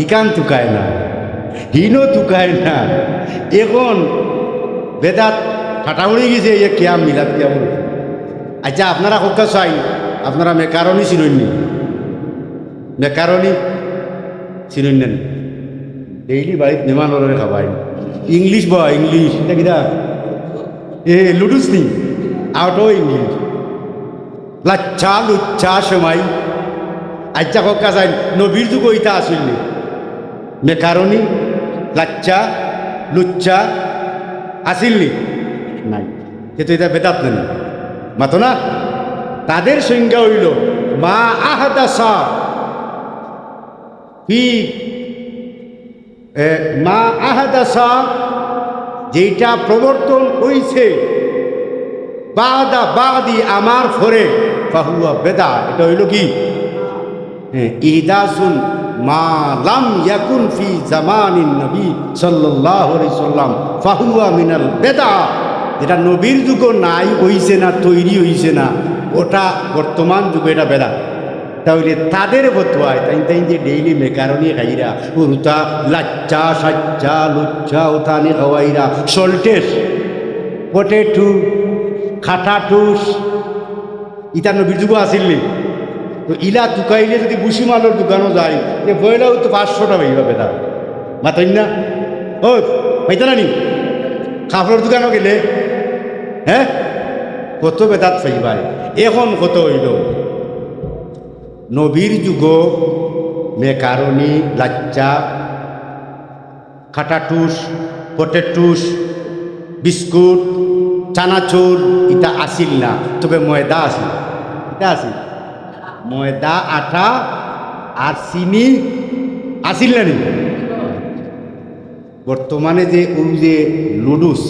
ইখান তুকায় না, হিনো তুকায় না। এখন বেদাত ফাটা পড়ি গেছে, ইয়ে কিয়াম মিলাদ কিয়াম। আচ্ছা, আপনারা কউক্কা চাই, আপনারা মেকারনি চিনইন নি? মেকারনি চিনইন না নি? ডেইলি বাড়িত মেহমান অকলরে খাবাই। ইংলিশ বা ইংলিশ, ইটা কিতা? এ, লুডুস নি? Out of English. লাচ্ছা, লুচ্চা, সেমাই। আচ্ছা, কউক্কা চাই, নবীর যুগো ইতা আছিল নি? মেকারনি, লাচ্ছা, লুচ্চা আছিল নি? নাই। তে তো ইতা বেদাত নানি? মাতো না? তাদের সংজ্ঞা অইলো, মা আহদাসা ফি, এ, মা আহদাসা, যেইটা প্রবর্তন অইছে, বাদা বাদি, আমার পরে, ফাহুয়া বেদা, ইটা অইলো কি? হ্যাঁ, ইহদাসুন মা লাম ইয়াকুন ফি জামানিন নবী সাল্লাল্লাহু আলাইহি সাল্লাম, ফাহুয়া মিনাল বেদা। যেটা নবীর যুগো নাই, অইছে না, তৈরি অইছে না, ওটা বর্তমান যুগো এটা বেদা। তাইলে তাদের ফতোয়ায় তাইন তাইন যে ডেইলি মেকারনি খাইরা, উরুতা, লাচ্চা, সাচ্চা, লুচ্চা, উতানি খাওয়াইরা, সল্টেস, পটেটো, খাটাটুস, ইতা নবীর যুগো আছিল নি? তো ইলা তুকাইলে যদি ভুসিমালর দোকানো যায়, তে পয়লাউ তো পাঁচশোটা পাইবা বেদাত। মাতইন না? ও, পাইতা না নি? কাপড়র দোকানো গেলে, হে, কত বেদাত পাইবায়। এখন কত অইলো? নবীর যুগো মেকারনি, লাচ্চা, খাটাটুস, পটেটুস, বিস্কুট, চানাচুর, ইতা আছিল না, তবে ময়দা আছিল। ইতা আছিল। ময়দা, আটা আর চিনি আছিল না নি? বর্তমানে যে অউ যে লুডুস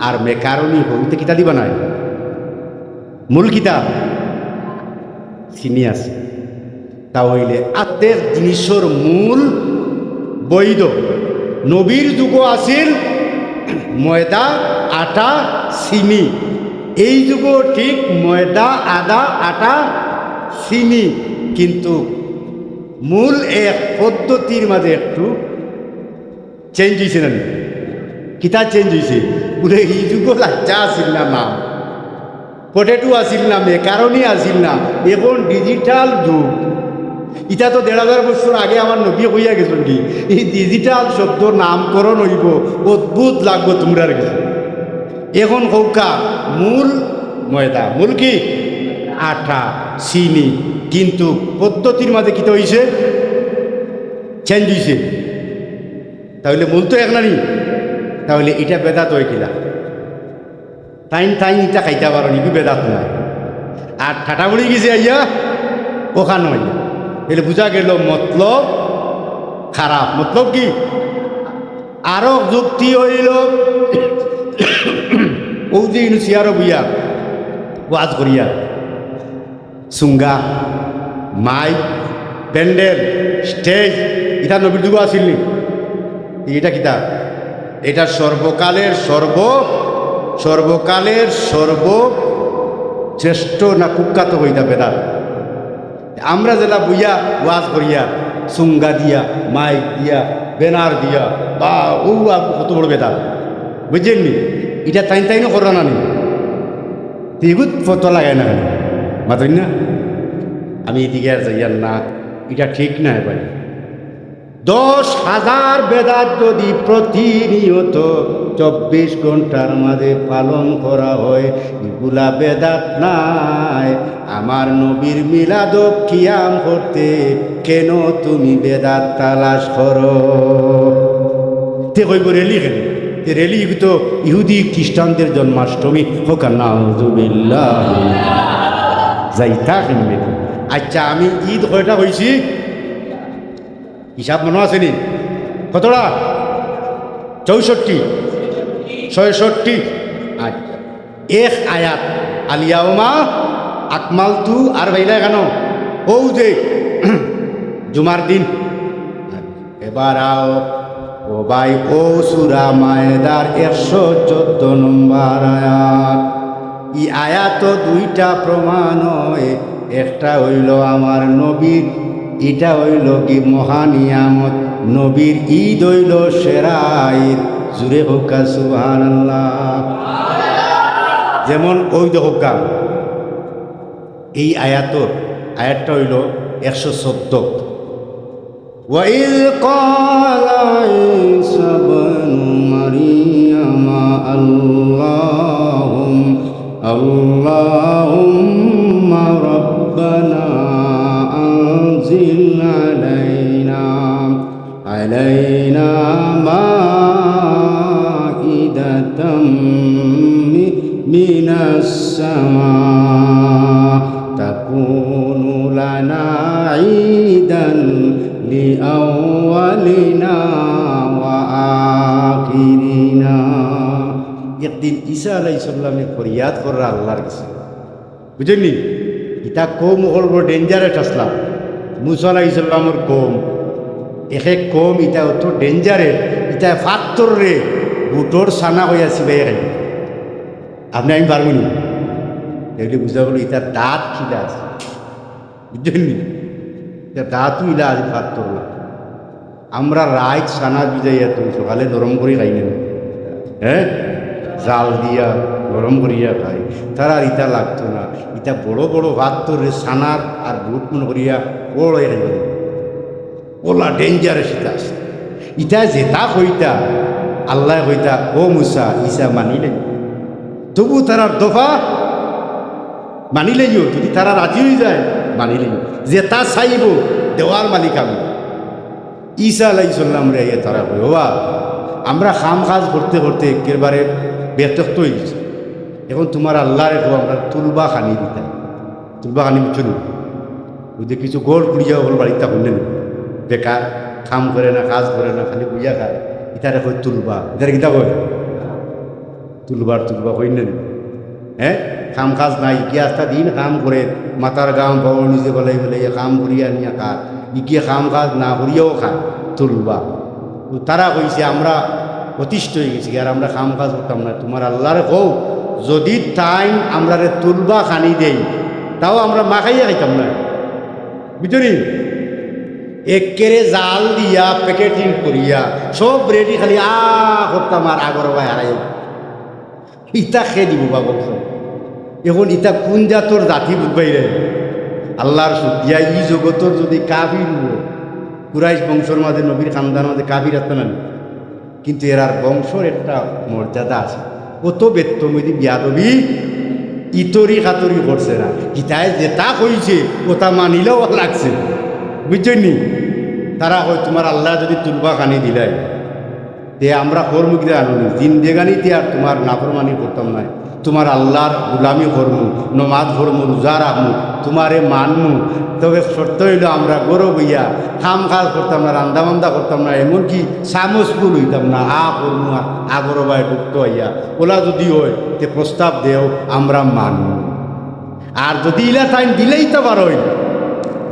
আর মেকারনি, অউ ইতা কিতা দি বানায়? মূল কিতা? চিনি আছে। তা অইলে আর্ধেক জিনিসর মূল বৈধ। নবীর যুগো আছিল ময়দা, আটা, চিনি। এই যুগো ঠিক ময়দা, আদা, আটা, চিনি, কিন্তু মূল এক, পদ্ধতির মাঝে একটু চেঞ্জ অইছে না নি? কিতা চেঞ্জ অইছে? বুলে, ই যুগো লাচ্চা আছিল না, না, পটেটো আছিল না, মেকারনি আছিল না, এখন ডিজিটাল যুগ। ইতা তো দেড় হাজার বছর আগে আমার নবী কইয়া গেছইন কি, ই ডিজিটাল শব্দ নামকরণ অইবো, অদ্ভুত লাগবো তুমরার গেছে। এখন কউক্কা, মূল ময়দা, মূল কি? আটা, চিনি, কিন্তু পদ্ধতির মাঝে কিতা অইছে? চেঞ্জ অইছে। তাইলে মূল তো এক না নি? তাইলে ইটা বেদাত অয় কিলা? তাইন তাইন ইটা খাইতা পারইন, ইগু বেদাত নায়। আর ঠাটা পড়ি গেছে আইয়া, অখান অইয়া। তাইলে বুঝা গেল মতলব খারাপ। মতলব কি? আরো যুক্তি অইলো, অউ যে ইনু চেয়ারো বইয়া ওয়াজ করিয়া, সুঙ্গা, মাইক, প্যান্ডেল, স্টেজ, ইতা নবীর যুগো আছিল নি? ইটা কিতা? ইটা সর্বকালের সর্ব, সর্বকালের সর্বশ্রেষ্ঠ না কুখ্যাত অইতা বেদাত। আমরা যেলা বইয়া ওয়াজ করিয়া, সুঙ্গা দিয়া, মাইক দিয়া, ব্যানার দিয়া, বা অউ আর কত বড় বেদাত, বুঝছইন নি? ইটা তাইন তাইনও কররা না নি? তে ইগুত ফতোয়া লাগাইন না কেনে? মাতইন না? আমি ইদিকে আর যাইয়ার না, ইটা ঠিক নায় ভাই। দশ হাজার বেদাত যদি প্রতিনিয়ত চব্বিশ ঘন্টার মাঝে পালন করা হয়, ইগুলা বেদাত নায়। আমার নবীর মিলাদ কিয়াম করতে কেন তুমি বেদাত তালাশ করো? তে কইবো রেলি কেনে? তে রেলি ইগু তো ইহুদি খ্রিস্টানদের জন্মাষ্টমী। কউক্কা নাউজুবিল্লাহ। যাইতা কেমনে? আচ্ছা, আমি ইদ কয়টা কইছি? হিসাব মনো আছে নি? কতটা? চৌষট্টি, ছয়ষট্টি। আচ্ছা, এক আয়াত, আল ইয়াউমা আকমালতু, আর পাইলায় কেনে? অউ যে জুমার দিন। এবার আও, ও ভাই, অউ সূরা মায়েদার একশো চৌদ্দ নম্বর আয়াত। ই আয়াতো দুইটা প্রমাণ অয়, একটা অইলো আমার নবীর, ইটা অইলো কি মহা নিয়ামত, নবীর ইদ অইলো সেরা ইদ। জুরে কউক্কা সুবহানাল্লাহ। যেমন অউ দেখউক্কা, এই আয়াতর, আয়াতটা অইলো একশো চৌদ্দ। وإذ قال عيسى ابن مريم اللهم، اللهم ربنا أنزل علينا، علينا مائدة من السماء تكون لنا عيدا لأولنا وآخرنا। একদিন ঈসা আলাইহিস সালামে ফরিয়াদ কররা আল্লাহর গেছে, বুঝছইন নি? ইতা কওম অকল বড় dangerous আছলা। মুসা আলাইহিস সালামর কওম, এক এক কওম ইতা অত dangerous, ইতা ফাত্তররে বুটর ছানা কইয়া চিবাইয়া খাইবো। আপনে আমি পারমু নি? তাইলে বুঝা গেল ইতার দাঁত কিলা আছে। বুঝছইন নি? ইতা দাঁতও ইলা আজি ফাত্তর না। আমরা রাইত সানা ভিজাইয়া তো সকালে নরম করি খাই না, হ্যাঁ, জাল দিয়া নরম করিয়া খাই। তারার ইতা লাগতো না। ইতা বড় বড় ফাত্তররে সানার আর বুট মনে করিয়া বড় হয়ে খাইবে। ওলা dangerous ইতা আছে। ইতা যেতা কইতা, আল্লায় কইতা, "ও মুসা, ইছা মানিলে।" তবু তারার দফা মানিলেইও, যদি তারা রাজি হয়ে যায়, মানিলেইও। যেতা চাইবো, দেওয়ার মালিক আমি। ঈসা আলাইহিস সালামরে আইয়া তারা কয়, "ওবা, আমরা কাম কাজ করতে করতে একেবারে বেতক্ত হয়ে গেছি। এখন তোমার আল্লাহরে কও, আমরা তুলবা খানি দিতাম।" তুলবা খানি বুঝছো নি? ওই যে কিছু গোল কুড়িয়া ওগুলো বাড়িতে হইলেন, বেকার, কাম করে না, কাজ করে না, খালি বইয়া খায়, ইতারে কয় তুলবা। ইতারে কিতা কয়? তুলবার তুলবা কইন না নি? হ্যাঁ, কাম কাজ নাই, কি আস্তা দিন কাম করে, মাথার গাম পাওয়ার নিজে বেলাই বেলাই কাম করিয়া নিয়া খায়, ইগিয়ে কাম কাজ না করিয়াও খায়, তুলবা। তো তারা কইছে, "আমরা অতিষ্ঠ হয়ে গেছি, আর আমরা কাম কাজ করতাম না, তোমার আল্লাহরে কও, যদি তাইন আমরারে তুলবা খানি দেই, তাও আমরা মাখাইয়া খাইতাম না।" বুঝছো নি? একেরে জাল দিয়া, প্যাকেটিং করিয়া, সব রেডি, খালি আ করতাম আর আগর ভাই হারাই। ইতা খে দিব বাবা? এখন ইতা কোন জাতর জাতি বুঝবাই রে? আল্লাহর শুকরিয়া, ই জগতর যদি কাফির অয়, কুরাইশ বংশর মাঝে, নবীর খানদানর মাঝে কাফির আছে না? কিন্তু এরার বংশর একটা মর্যাদা আছে। অত বেত্তম অইদি বিয়াদবি ইতরি কাতরি করছে না। কিতায় যেতা কইছে, ওতা মানিলেও লাগছে। বুঝছইন নি? তারা কয়, "তোমার আল্লাহ যদি তুলবা খানি দিলাই, তে আমরা করমু কিতা জানো নি? জিন্দেগানিতে আর তোমার নাফরমানি করতাম না।" তোমার আল্লাহর গোলামি করমু, নমাজ পড়মু, রোজা রাখমু, তোমারে মানমু। তবে শর্ত অইলো আমরা গরো বইয়া কাম কাজ করতাম না, রান্দা বান্দা করতাম না, এমনকি চামচ ফুল অইতাম না, আ করমু আর আগর ভাই ঢুকতো আইয়া। ওলা যদি অয়, তে প্রস্তাব দেও, আমরা মানমু। আর যদি ইলা তাইন দিলাইতা পারইন,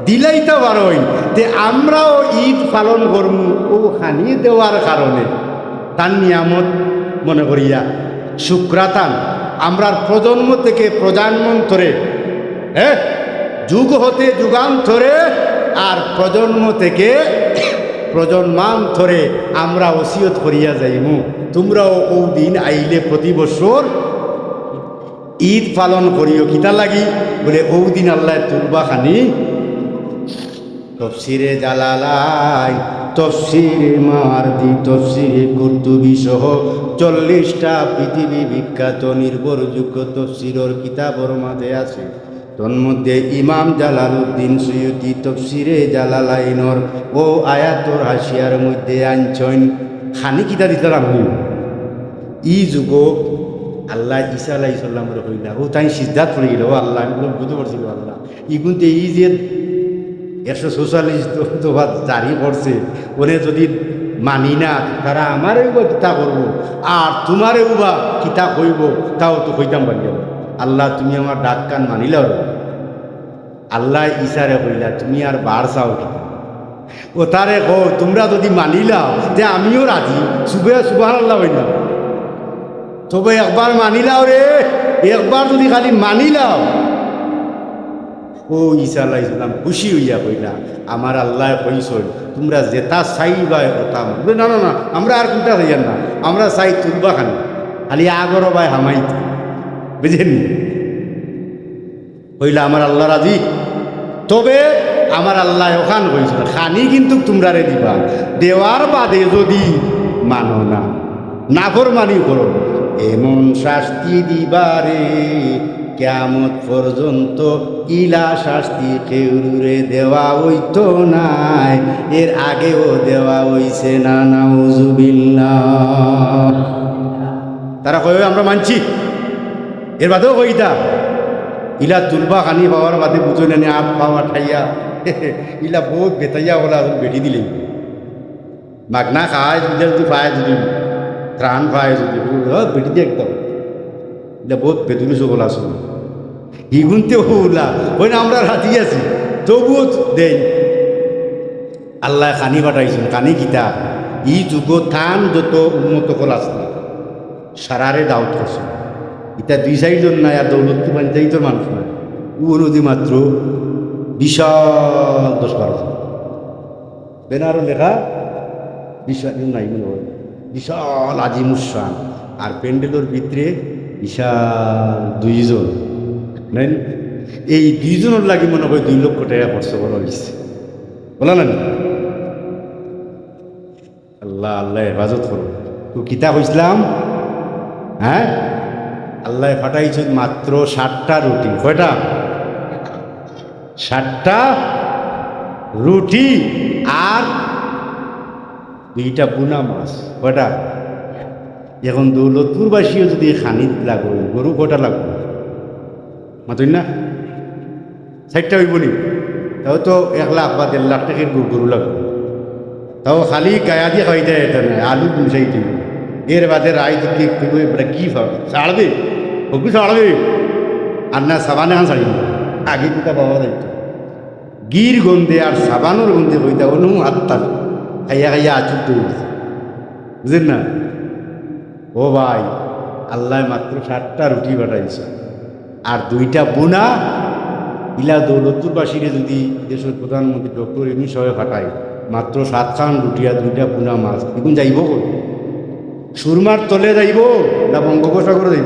দিলাইতা পারইন, তে আমরাও ঈদ পালন করমু, ও খানি দেওয়ার কারণে। তান নিয়ামত মনে করিয়া শুকরাতান আমরার প্রজন্ম থেকে প্রজন্মান্তরে, হ্যাঁ, যুগ হতে যুগান্তরে আর প্রজন্ম থেকে প্রজন্মান্তরে আমরা ওসিয়ত করিয়া যাইমু, তোমরাও ও দিন আইলে প্রতি বছর ঈদ পালন করিও। কিতা লাগি? বলে, ও দিন আল্লাহ তুলবা খানি। তফসিরে জালালাইন, তফসিরে মাওয়ার্দি, তফসিরে কুরতুবি সহ চল্লিশটা পৃথিবী বিখ্যাত নির্ভরযোগ্য তফসিরর কিতাবর মাঝে আছে। তন্মধ্যে ইমাম জালালউদ্দিন সুয়ুতি তফসিরে জালালাইনর ও আয়াতর হাশিয়ার মধ্যে আনছইন, খানি কিতা দিতাম আমি। ই যুগো আল্লাহ ঈসা আলাইহিস সালামরে কইলা, ও তাইন সিজদাত পড়ি গেলা, ও আল্লাহ, আমি বুঝতে পারছি গো আল্লাহ। ইগুনতে ই যে একশো চৌচল্লিশ দফা জারি করছে, ওনে যদি মানি না, তারা আমারেও বা কিতা করবো, আর তোমারেও বা কিতা কইবো, তাও তো কইতাম পারি না। আল্লাহ, তুমি আমার ডাকখান মানিলাও। আল্লাহ ঈসারে কইলা, তুমি আর বার চাও কিতা? ও তারে কও, তোমরা যদি মানিলাও, তে আমিও রাজি। সুবে-, সুবহানাল্লাহ কইলা। তবে একবার মানিলাও রে, একবার যদি খালি মানিলাও। ও ঈসা আলাইহিস সালাম খুশি হইয়া কইলা, আমার আল্লাহ কইছইন, তোমরা যেতা চাইবায় ওতা মানমু। বলে, না, না, না, আমরা আর কুনটা চাইয়ার না, আমরা চাই তুলবা খানি, খালি আগর ভাই হামাইতে। বুঝছইন নি? কইলা, আমার আল্লাহ রাজি, তবে আমার আল্লাহ ওখান কইছইন, খানি কিন্তু তোমরারে দিবা, দেওয়ার বাদে যদি মানো না, নাফরমানি করো, এমন শাস্তি দিবারে, কিয়ামত পর্যন্ত ইলা শাস্তি কেউরে দেওয়া অইতো নায়, এর আগেও দেওয়া অইছে না, নাউজুবিল্লাহ। তারা কয়, "ওই আমরা মানছি।" এর বাদেও কইতা, ইলা তুলবা খানি পাওয়ার বাদে বুঝো না নি, আপ পাওয়া ঠাইয়া। ইলা বহুত বেতাইয়া ওলা এখন বেটি দিলে। মাগনা খায়, ইলা যদি পায় যদি, ত্রাণ পায় যদি, ও বেটি দিয়ে একদম। ইলা বহুত বেদুরি সকল আছে। ইগুনতে ওলা, ওই না আমরা রাজি আছি, তবুও দেই। আল্লাহ খানি পাঠাইছইন, খানি কিতা? ই যুগো তান যত উম্মত অকল আছে, সারারে দাওয়াত করছইন। ইতা দুই চাইরজন নায়, আর দৌলতপুর পঞ্চায়েতর মানুষ নায়। ও নদী মাত্র বিশাল দশ বারো জন, ব্যানারো লেখা বিশাল, নাই মনে হয়, বিশাল আজিমুসান। আর প্যান্ডেলর ভিতরে বিশাল দুইজন, নাই? এই দুইজনর লাগি মনে হয় দুই লক্ষ টাকা খরচ করা হইছে, বুঝলা না? আল্লাহ, আল্লাহ হেফাজত করো। তো কিতা কইছিলাম? হ্যাঁ, আল্লাহ পাঠাইছইন মাত্র সাতটা রুটি। কয়টা? সাতটা রুটি আর দুইটা বুনা মাছ। কয়টা? এখন দৌলতপুরবাসীও যদি খানিত লাগো, গরু কয়টা লাগবো? মাতইন না? চাইরটা অইবো নি? তাও তো এক লাখ বা দেড় লাখ টেকার গরু লাগবো। তাও খালি গায়া দিয়া খাইতে এটা না, আলু গুছাই দিব। এর বাদে রাইত কি, কি, কি, বেটা কি ফাও? ছাড়বে? হকু ছাড়বে? আর না সাবান এখান ছাড়ি। আগে দুটা বাবা যাইতো। ঘির গন্ধে আর সাবানর গন্ধে কইতা, "অনু আত্মা।" খাইয়া খাইয়া আচুর তৈরি। বুঝেন না? ও ভাই, আল্লাহ মাত্র সাতটা রুটি পাঠাইছে, আর দুইটা বুনা। ইলা দৌলতপুরবাসীরে যদি দেশের প্রধানমন্ত্রী ডক্টর ইউনূস সাহেব পাঠায়, মাত্র সাতখান রুটি আর দুইটা বুনা মাছ, এখন যাইব কই? সুরমার তলে যাইব না বঙ্গোপসাগরে যাইব?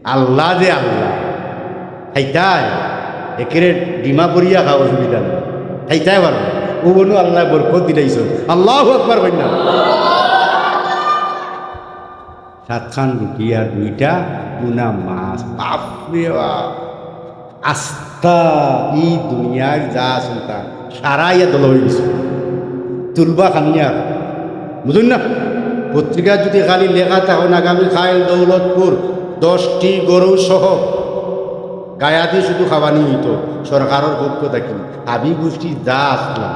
আল্লাহ যে আল্লাহ, খাইতায় একেরে ডিমা পরিয়া খাও, অসুবিধা নাই, খাইতায় পারো। ও বনু আল্লাহ বরকত দিলাইছইন। আল্লাহু আকবার কইন না। সাতখান রুটি আর দুইটা বুনা মাছ। বাপ রে বাপ। আস্তা ই দুনিয়ার যা চিন্তা, সারা ইয়া দল হয়ে গেছে। তুলবা খানিয়া, বুঝুন না? পত্রিকা যদি খালি লেখা তখন আগামী কাইল দৌলতপুর দশটি গরু সহ গায়াদি শুধু খাওয়ানি হইতো সরকারের পক্ষ থাকি। হাবি গুষ্টি যা আসলাম,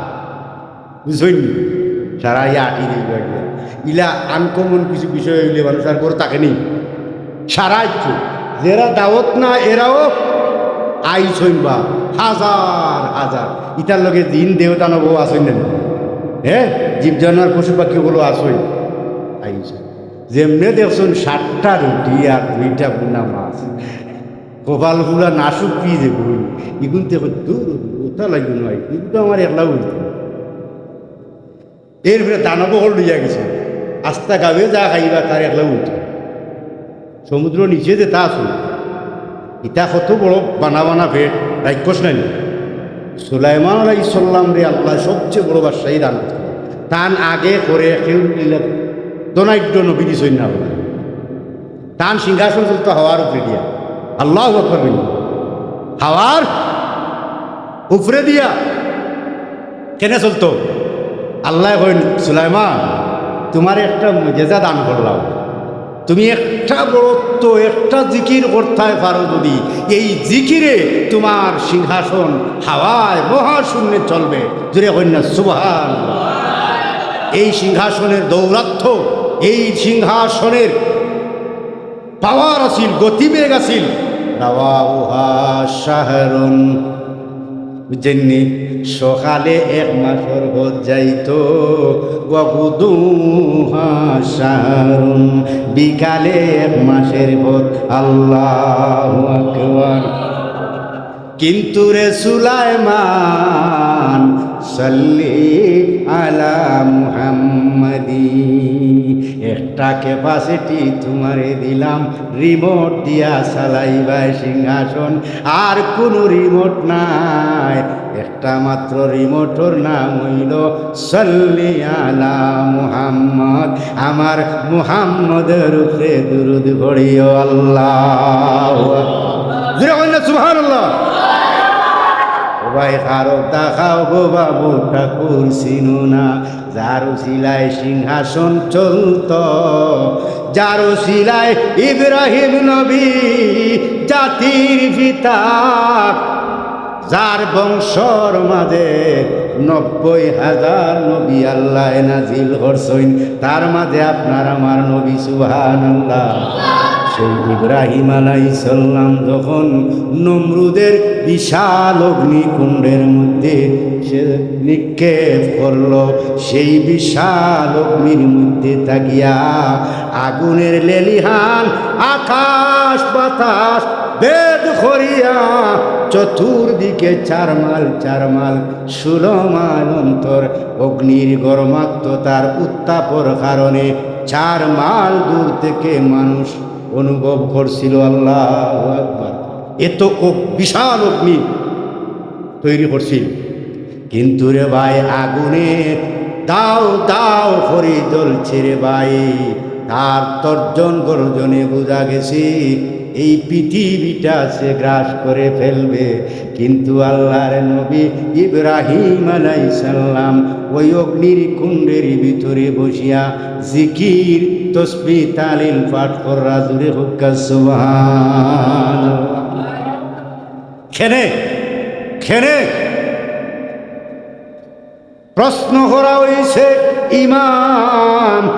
বুঝছইন নি? সারা ইয়া আটি দিবা গিয়া। ইলা আনকমন কিছু বিষয় হইলে মানুষ আর করে থাকে নি। সারা ইচ্ছু, যেরা দাওয়াত না, এরাও আইছইন বা হাজার হাজার। ইতার লগে জিন দেবতা নব আছইন না? হ্যাঁ, জীব জানোয়ার পশু পাখি ওগুলো আছইন, আইছইন। যেমনে দেখছইন সাতটা রুটি আর দুইটা বুনা মাছ, কপাল ফুলা না শুকিয়ে যে বই, ইগুন তে দূর, ওটা লাগবে নয়, কিন্তু আমার একলা উঠবে। এরপরে দানব হল লইয়া গেছে, আস্তা গাঁওয়ে যা খাইবা তার একলা উঠবে। সমুদ্র নিচে যেটা আছে, এটা কত বড় বানা বানা পেট, রাক্ষস নাই? সুলাইমান আলাইহিস সালামরে আল্লাহ সবচেয়ে বড় বাদশাহী দান করছে। তান আগে করে কেউ ধনাঢ্য নবী দিছইন না। তান সিংহাসন চলতো হাওয়ার উপরে দিয়া। আল্লাহু আকবার বলি। হাওয়ার উপরে দিয়া কেনে চলতো? আল্লাহ কইন, "সুলাইমান, তোমার একটা মুজেজা দান করলাম। তুমি একটা বড়ত্ব, একটা জিকির করতে পারো যদি, এই জিকিরে তোমার সিংহাসন হাওয়ায় মহাশূন্যে চলবে।" জোরে কইন না, সুবহানাল্লাহ। এই সিংহাসনের দৌরাত্ম্য, এই সিংহাসনের পাওয়ার আছিল, গতিবেগ আছিল। রাওয়াহুহা শাহরুন, বুঝছেন নি? সকালে এক মাসর পথ যাইতো, ওয়া গুদুহা শাহরুন, বিকালে এক মাসের পথ। আল্লাহু আকবার। কিন্তু রে সুলাইমান, সাল্লি আলা মুহাম্মাদি, একটা ক্যাপাসিটি তোমারে দিলাম, রিমোট দিয়া চালাইবায় সিংহাসন, আর কোনো রিমোট নাই। একটা মাত্র রিমোটর নাম হইল সাল্লি আলা মুহাম্মদ, আমার মুহাম্মদের উপরে দুরুদ পড়িও। আল্লাহ, জোরে বলেন না, সুবহানাল্লাহ। ও ভাই, কারো দেখাও গো বাবু, ঠাকুর চিনো না, যার উসিলায় সিংহাসন চলতো, যার উসিলায় ইব্রাহিম নবী জাতির পিতা, যার বংশর মাঝে নব্বই হাজার নবী আল্লাহ নাজিল করছইন, তার মাঝে আপনার আমার নবী, সুবহানাল্লাহ। সেই ইব্রাহিম আলাইহিস সালাম যখন নমরুদের বিশাল অগ্নিকুণ্ডের মধ্যে সে নিক্ষেপ করল, সেই বিশাল অগ্নির মধ্যে থাকিয়া আগুনের লেলিহান আকাশ বাতাস ভেদ করিয়া চতুর্দিকে চার মাইল, চার মাইল, ষোলো মাইল অন্তর অগ্নির গরমাক্ততার উত্তাপর কারণে চার মাইল দূর থেকে মানুষ অনুভব করছিল। আল্লাহু আকবার। এত অগ-, বিশাল অগ্নি তৈরি করছিল। কিন্তু রে ভাই, আগুনে দাউ দাউ করি জ্বলছে রে ভাই। তার তর্জন গর্জনে বুঝা গেছে এই পৃথিবীটা সে গ্রাস করে ফেলবে। কিন্তু আল্লাহর নবী ইব্রাহিম আলাইহিস সালাম ওই অগ্নির কুণ্ডের ভিতরে বসিয়া জিকির, তসবিহ, তাহলিল পাঠ কররা। জোরে কউক্কা সুবহানাল্লাহ। কেনে, কেনে প্রশ্ন করা হইছে ইমাম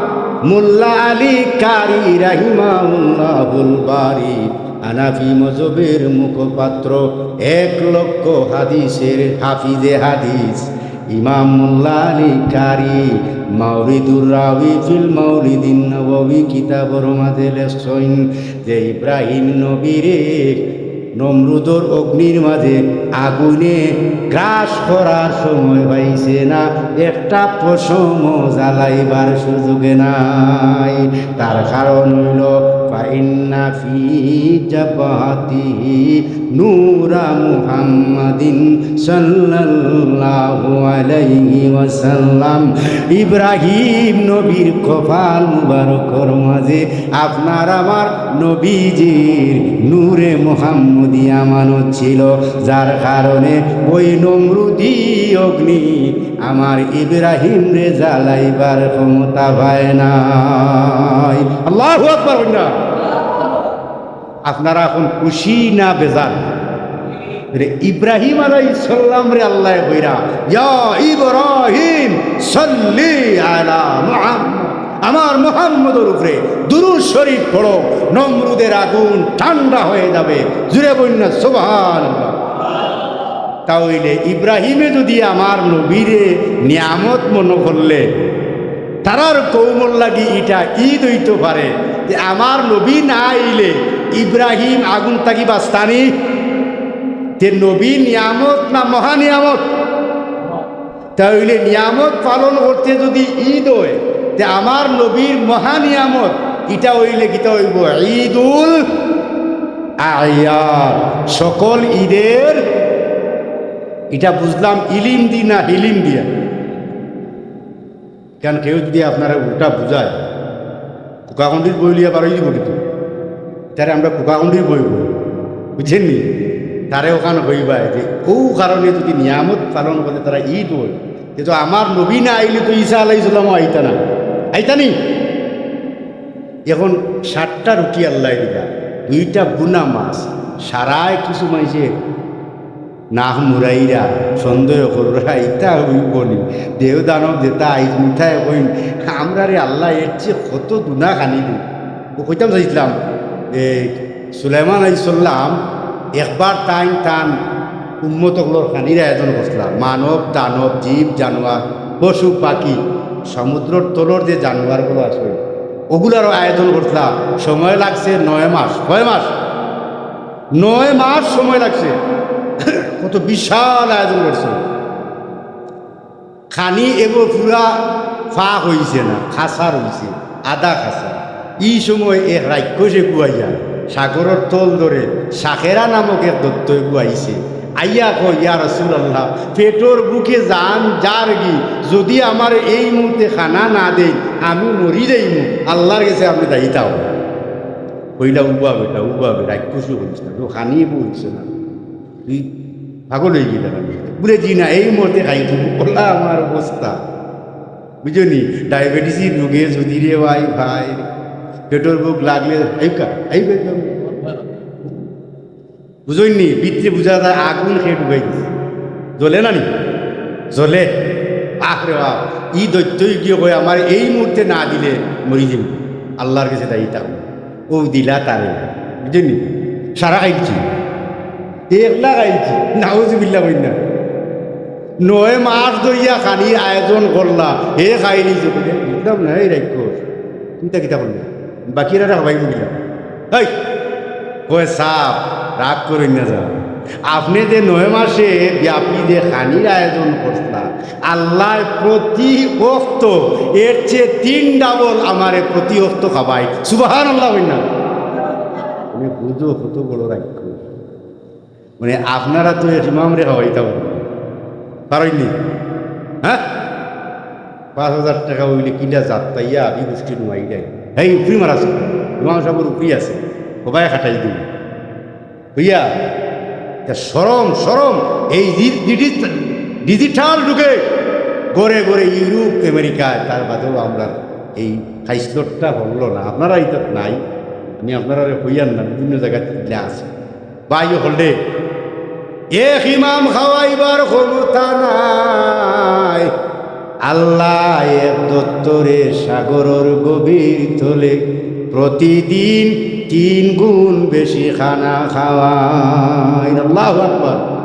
মোল্লা আলী কারি রাহিমাহুল্লাহুল বারি, হানাফি মজহবের মুখপাত্র, এক লক্ষ হাদিসের হাফিজে হাদিস, ইমাম মোল্লা আলী কারি মাওরিদুর রাবি ফিল মাওলিদিন নববী কিতাবর মাঝে লেখছইন যে ইব্রাহিম নবীরে নমরুদর অগ্নির মাঝে আগুনে গ্রাস করার সময় পাইছে না, একটা পশমও জ্বালাইবার সুযোগে নাই। তার কারণ হইল, ফাইন্না ফি জাবহাতিহি নূরা মুহাম্মাদিন সাল্লাল্লাহু আলাইহি ওয়াসাল্লাম। ইব্রাহিম নবীর কপাল মুবারকর মাঝে আপনার আমার নবীজির নূরে মুহাম্মদী আমানত ছিল, যার কারণে ওই নমরুদি অগ্নি আমার ইব্রাহিমরে জ্বালাইবার ক্ষমতা পায় নাই। আল্লাহু আকবার, কইন না? আপনারা এখন খুশি না বেজার? রে ইব্রাহিম আলাইহিস সালামরে আল্লায় কইরা, "ইয়া ইব্রাহিম সাল্লি আলা মুহাম্মদ।" আমার মুহাম্মদর উপরে দুরূদ শরীফ পড়ো, নমরুদের আগুন ঠান্ডা হয়ে যাবে। জুরে বইন না, সুবহানাল্লাহ। তা অইলে ইব্রাহিমে যদি আমার নবীরে নিয়ামত মনো করলে, তারার কওমর লাগি ইটা ঈদ অইতো পারে যে আমার নবী না আইলে ইব্রাহিম আগুন থাকি বাঁচতা নি? তে নবী নিয়ামত না মহানিয়ামত? তা অইলে নিয়ামত পালন করতে যদি ঈদ অয়, তে আমার নবীর মহানিয়ামত ইটা অইলে কিতা অইবো? ঈদুল আয়াদ, সকল ঈদের। ইটা বুঝলাম ইলিম দি না হিলিম দিয়া? কারণ কেউ যদি আপনারে উল্টা বুঝায়, কুকাকণ্ডির বই লইয়া বারই দিব কিন্তু। তারে আমরা কুকাকণ্ডির বই বই, বুঝছেন নি? তারে ওখান কইবায় যে ও কারণে যদি নিয়ামত পালন করে তারা ঈদ অয়, কিন্তু আমার নবী না আইলে তো ঈসা আলাইহিস সালামও আইতা না, আইতা নি? এখন সাতটা রুটি আল্লায় দিলা, দুইটা বুনা মাছ, সারায় কিছু মাইছে নাক মুড়াইরা, সন্দেহ কররা, ইতা অইবো নি? দেও দানব যেতা আইজ মিঠায় কইন, আমরারে আল্লায় এর চেয়ে কত দুনা খানি দিন। ও কইতাম চাইছিলাম, এ, সুলাইমান আলাইহিস সালাম একবার তাইন তান উম্মত অকলর খানির আয়োজন করছিলা, মানব, দানব, জীব, জানোয়ার, পশু, পাখি, সমুদ্রর তলর যে জানোয়ারগুলো আছে, ওগুলারও আয়োজন করছিলা। সময় লাগছে নয় মাস। কয় মাস? নয় মাস সময় লাগছে। কত বিশাল আয়োজন করছে। খানি এবো পুরা ফাঁক অইছে না, খাসা রইছে, আধা খাসা। ই সময় এক রাক্ষসে কুয়াইয়া সাগরর তল ধরে সাখেরা নামক এক দৈত্য এগু আইছে। আইয়া কয়, "ইয়া রাসূলুল্লাহ, পেটর ভুকে জান যারগি, যদি আমারে এই মুহূর্তে খানা না দেইন, আমি মরি যাইমু, আল্লাহর গেছে আপনে দায়িতা অইন।" কইলা, "উবা বেটা, উবা বেটা, রাক্ষসে কইস না, তো খানি বলছে না।" তুই পাগল অইগেলে নানি? বুলে, "জি না, এই মুহূর্তে খাইতো।" অলা আমার অবস্থা। বুঝছো নি? ডায়াবেটিসর রোগে যদি রে ভাই, ভাই, পেটর ভুক লাগলে, আইকা, আইকা, আইকা। বুঝইন নি? ভিতরে বুঝা যায় আগুন খেয়ে ডুবাই দিছে। জ্বলে না নি? জ্বলে। আহ রে বাপ, ই দৈত্যই গিয়ে কয়, "আমার এই মুহূর্তে না দিলে মরি যাইমু, আল্লাহর গেছে দায়িতা।" ও দিলা তারে, বুঝছইন নি? সারা খাইলছি, একলা খাইলছি, নাউজুবিল্লাহ কইন না। নয় মাস ধরিয়া খানির আয়োজন করলা, হে খাইলিছে, বুঝলাম না, এই রাইখ, চিন্তা কিতা করলে? বাকি এরা খাবাই বুঝলাম। এই, কয় সাপ, রাগ করইন না যান। আপনে যে নয় মাসে ব্যাপী যে খানির আয়োজন করছলা, আল্লায় প্রতি অক্ত এর চেয়ে তিন ডাবল আমারে প্রতি অক্ত খাবাই। সুবহানাল্লাহ কইন না। মানে বুঝো কত বড় রাগ। মানে আপনারা তো এক ইমামরে খাওয়াইতা পারইন নি, হ্যাঁ? পাঁচ হাজার টেকা অইলে কিলা জাত পাইয়া আদি গোষ্ঠী নুয়াই যায়। এই উপরি মারা আছে, ইমাম সাহেবের উপরি আছে, সবাই খাটাই দিন। হইয়া, তা শরম, শরম, এই ডি-, ডিজি-, ডিজিটাল যুগে ঘরে ঘরে ইউরোপ, আমেরিকায়, তার বাদেও আমরা এই খাইসলতটা হলো না। আপনারা ইতাত নাই, আমি আপনারা হইয়ার না, বিভিন্ন জায়গায় আছে। ভাই হলে এক ইমাম খাওয়াইবার ক্ষমতা নাই। আল্লাহ এক দত্তরে সাগরর গভীর তলে প্রতিদিন তিন গুণ বেশি খানা খাওয়াইন। আল্লাহু আকবার।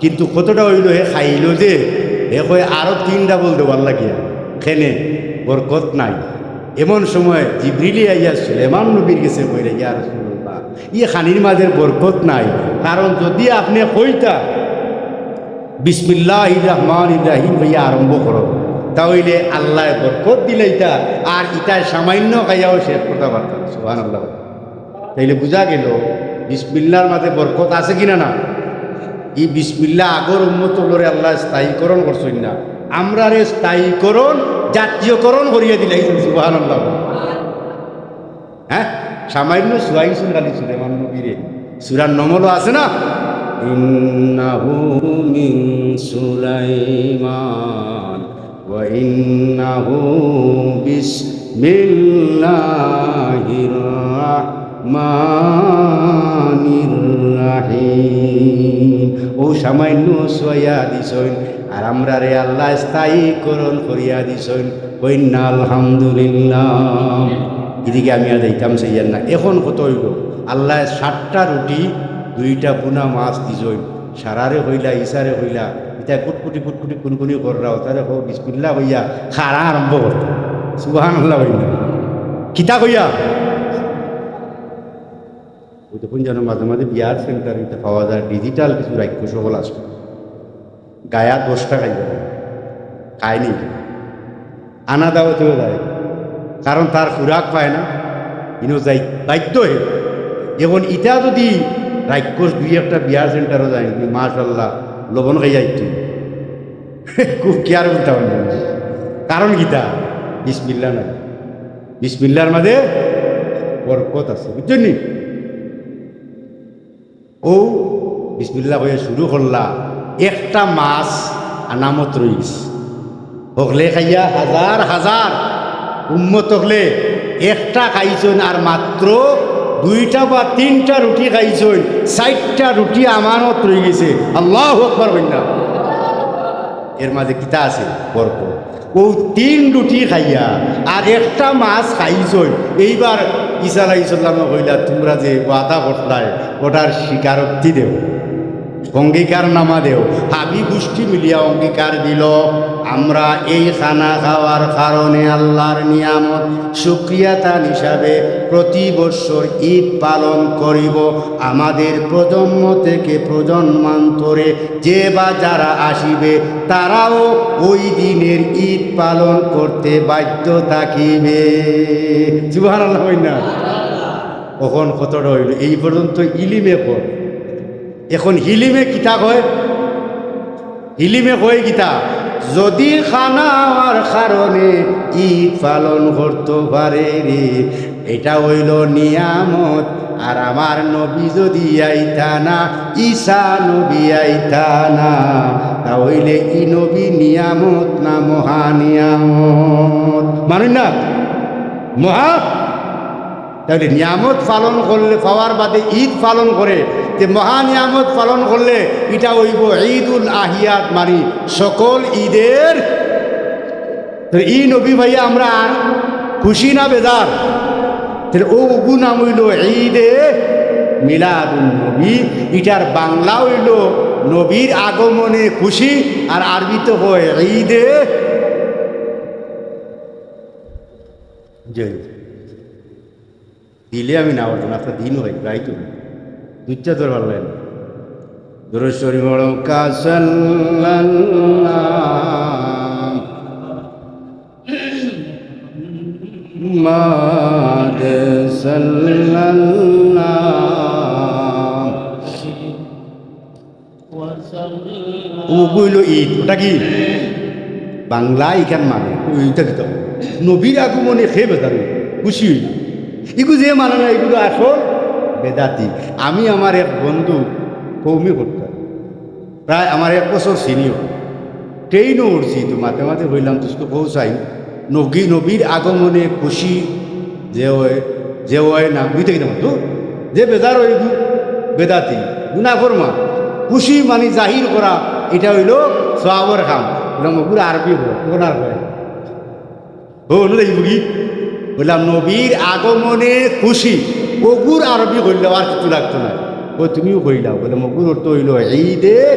কিন্তু কতটা অইলো, হে খাইলো যে, হে কয় আরো তিন ডাবল দেওয়ার লাগিয়া। খেনে বরকত নাই। এমন সময় জিবরিলে আইয়া সুলেমান নবীর গেছে কইরা, "ইয়া রাসূলুল্লাহ, ই খানির মাঝে বরকত নাই, কারণ যদি আপনে কইতা, 'বিসমিল্লাহির রহমানির রহিম' কইয়া আরম্ভ করো, তা অইলে আল্লায় বরকত দিলাইতা, আর ইতায় সামান্য খাইয়াও শেষ করতা পারতা না।" সুবহানাল্লাহ। তাইলে বুঝা গেল, বিসমিল্লার মাঝে বরকত আছে কিনা না? ই বিসমিল্লা আগর উম্মত অকলরে আল্লায় স্থায়ীকরণ করছইন না, আমরারে স্থায়ীকরণ, জাতীয়করণ করিয়া দিলাইছইন। সুবহানাল্লাহ। হ্যাঁ, সামান্য সুয়াইছইন খালি সুলেমান নবীরে। সূরা নমলো আছে না, "ইন্নাহু মিন সুলাইমান।" ওয়া ইন্নাহু বিসমিল্লাহির রহমানির রহিম। ও সামান্য সুয়াইয়া দিছইন, আর আমরারে আল্লায় স্থায়ীকরণ করিয়া দিছইন। কইন না আলহামদুলিল্লাহ। এদিকে আমি আর যাইতাম চাইয়ার না। এখন কত অইলো? আল্লায় সাতটা রুটি, দুইটা বুনা মাছ দিছইন। সারারে কইলা, ইসারে কইলা, ইতা কুটকুটি কুটকুটি কুনকুনি কররা, তারে কও বিসমিল্লাহ কইয়া খানা আরম্ভ করতা। সুবহানাল্লাহ কইন না। কিতা কইয়া? ওই দেখুন যেন মাঝে মাঝে বিয়ার সেন্টার ইতা পাওয়া যায়, ডিজিটাল কিছু রাক্ষস হকল আছে। গায়া দশ টাকা খাইব, খায়নি। আনা দাওয়াতেও যায়, কারণ তার খুরাক পায় না, ইনো যাই বাধ্য হে। এখন ইতা যদি রাক্ষস দুই একটা বিয়ার সেন্টারও যায়, মাশাল্লাহ, লবণ খাইয়া আইতো। খুব কেয়ার করতে হবে। কারণ কিতা? বিসমিল্লা নাই। বিসমিল্লার মাঝে বরকত আছে, বুঝছইন নি? ও বিসমিল্লা কইয়া শুরু করলা, একটা মাছ আনামত রই গেছে। হকলে খাইয়া হাজার হাজার উম্মত হকলে একটা খাইছইন, আর মাত্র দুইটা বা তিনটা রুটি খাইছইন, চাইরটা রুটি আমানত রই গেছে। আল্লাহু আকবার কইন না। এর মাঝে কিতা আছে? বরকত। ও তিন রুটি খাইয়া আর একটা মাছ খাইছইন। এইবার ঈসা আলাইহিস সালামে কইলা, "তুমরা যে ওয়াদা করলায়, ওটার স্বীকারোক্তি দেও, অঙ্গীকারনামা দেও।" হাবি গোষ্ঠী মিলিয়া অঙ্গীকার দিল, "আমরা এই খানা খাওয়ার কারণে আল্লাহর নিয়ামত শুকরিয়া তান হিসাবে প্রতি বৎসর ঈদ পালন করিব। আমাদের প্রজন্ম থেকে প্রজন্মান্তরে যে বা যারা আসিবে, তারাও ওই দিনের ঈদ পালন করতে বাধ্য থাকিবে।" সুবহানাল্লাহ কইন না? অখন কতটা অইল? এই পর্যন্ত ইলিমে কয়। এখন হিলিমে কিতা কয়? হিলিমে কয় কিতা? যদি খানা খাওয়ার কারণে ঈদ পালন করতে পারে রে, এটা অইল নিয়ামত। আর আমার নবী যদি আইতা না, ঈসা নবী আইতা না, তা অইলে ই নবী নিয়ামত না মহা নিয়ামত? মানইন না? মহা। তাইলে নিয়ামত পালন করলে, পাওয়ার বাদে ঈদ পালন করে, তে মহা নিয়ামত পালন করলে ইটা অইব ঈদুল আহইয়াত, মানি সকল ঈদের। তো ই নবী পাইয়া আমরা খুশি না বেজার? তাইলে অউ অগু নাম অইল ঈদে মিলাদুন নবী। ইটার বাংলা অইল নবীর আগমনে খুশি, আর আরবিতে কয় ঈদে। জি। দিলে আমি না পারতাম না, আপনার দিন হয়, রাইত হয়। দুইটা তোর ভালো লাগে না। দুরূদ শরীফ পড়ো, কা সাল্লাল্লাহু মুহাম্মাদ সাল্লাল্লাহু। অগু অইলো ঈদ। ওটা কি? বাংলা ইখান মানে, ওইটা কিতা? নবীর আগমনে কে বেজার অইলো, খুশি অইলো? ইগু যে মানে না, ইগু তো আসল বেদাতি। আমি আমার এক বন্ধু কওমি করতাম, প্রায় আমার এক বছর senior, ট্রেইনো উঠছি, তো মাতে মাতে কইলাম, "দোস্ত, কও চাই, নবী, নবীর আগমনে খুশি যে অয়, যে অয় না, বুঝতে কিনা তো, যে বেজার অয়, ইগু বেদাতি, গুনা ফরমা।" খুশি মানি জাহির করা, ইটা অইলো সওয়াবর কাম। বললাম, "অগুর আরবি কও, কোন আর কয়?" ও, নু দেখি বুঝি? বললাম, "নবীর আগমনে খুশি, অগুর আরবি কইলে আর কিছু লাগতো না।" ও, "তুমিও কইলাও।" বলে, "অগুর অর্থ অইলো ঈদে,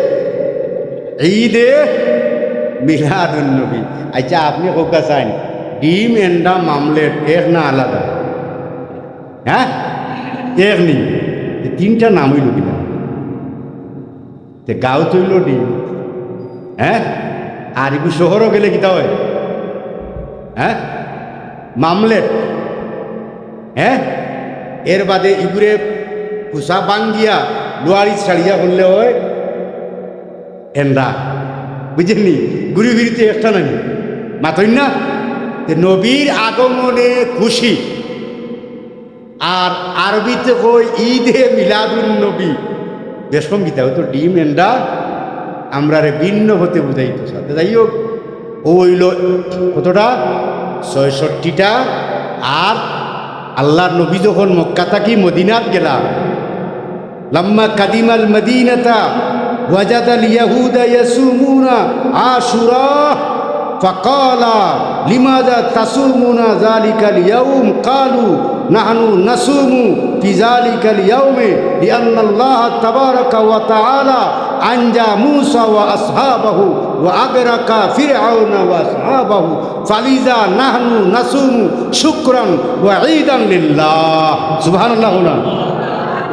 ঈদে মিলাদুন নবী।" আচ্ছা, আপনি কউক্কা চাইন, ডিম, এন্ডা, মামলেট এক না আলাদা? হ্যাঁ, এক নি। এই তিনটা নাম অইলো কিনা? তে গাঁওত অইলো ডিম, হ্যাঁ? আর ইগু শহরো গেলে কিতা অয়? হ্যাঁ, মামলেট, হ্যাঁ? এর বাদে ইগুরে কুসা বাঙ্গিয়া, লুয়ারি ছাড়িয়া করলে অয় এন্ডা, বুঝছইন নি? ঘুরি ফিরিতে একটা নানি, মাতইন না? তে নবীর আগমনে খুশি, আর আরবিতে কয় ঈদে মিলাদুন নবী। বেশ কম কিতা অইতো, ডিম এন্ডা আমরারে ভিন্ন পথে বুঝাইতো চায়। তে যাই হোক, ও অইলো কতটা? ছয়ষট্টিটা। আর আল্লাহর নবী যখন মক্কা থাকি মদিনাত গেলা, লাম্মা কাদিমাল মদিনাতা ওয়াজাদাল ইয়াহুদা ইয়াসুমুনা আশুরা ফাকালা, "লিমাযা তাসুমুনা যালিকাল ইয়াউম?" ক্বালু, "নাহনু নাসুমু ফি যালিকাল ইয়াউমি লিআন্নাল্লাহা তাবারাকা ওয়া তাআলা আনজা মূসা ওয়া আসহাবাহু ওয়া আগরাকা ফিরআউনা ওয়া আসহাবাহু, ফালিযা নাহনু নাসুমু শুকরান ওয়া ঈদান লিল্লাহ।" সুবহানাল্লাহ না?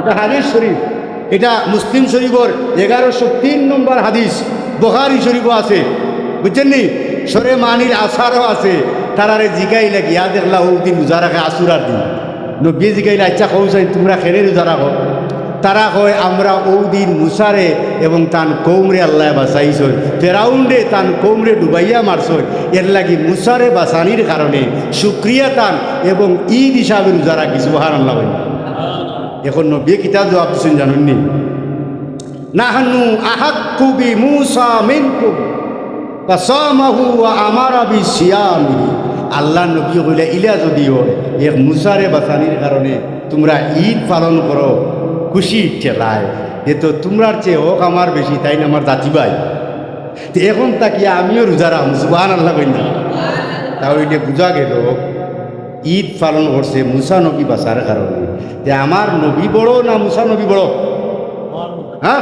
ইটা হাদিস শরীফ। ইটা মুসলিম শরীফর এগারোশো তিন নম্বর হাদিস, বুখারী শরীফো আছে, বুঝছইন নি? সরে মানির আসারও আছে। তারারে জিগাইলা গিয়া দেখলা অউ দিন রোজা রাখে আশুরার দিন। নবীয়ে জিগাইলা, "আচ্ছা, কও চাই, তুমরা কেনে রোজা রাখো?" তারা কয়, "আমরা অউ দিন মূসারে এবং তান কওমরে আল্লায় বাঁচাইছইন, ফেরাউনরে তান কওমরে ডুবাইয়া মারছইন, এরলাগি মূসারে বাঁচানির কারণে শুকরিয়া তান এবং ঈদ হিসাবে রোজা রাখি।" সুবহানাল্লাহ। এখন নবীয়ে কিতা জবাব দিছইন জানইন নি? "নাহনু আহাক্কু বি মূসা মিনকুম ফাসামাহু ওয়া আমারা বিসিয়ামিহি।" আল্লাহর নবীয়ে কইলা, "ইলা যুদি অয়, এক মূসারে বাঁচানির কারণে তুমরা ঈদ পালন করো, খুশির ঠেলায়, তে তো তুমরার চেয়ে হক আমার বেশি, তাইন আমার জাতি ভাই। তে এখন থাকি আমিও রোজা রাখমু।" সুবহানাল্লাহ কইন না? তা অইলে বুঝা গেল, ঈদ পালন করছে মূসা নবী বাঁচার কারণে। তে আমার নবী বড় না মূসা নবী বড়? হ্যাঁ,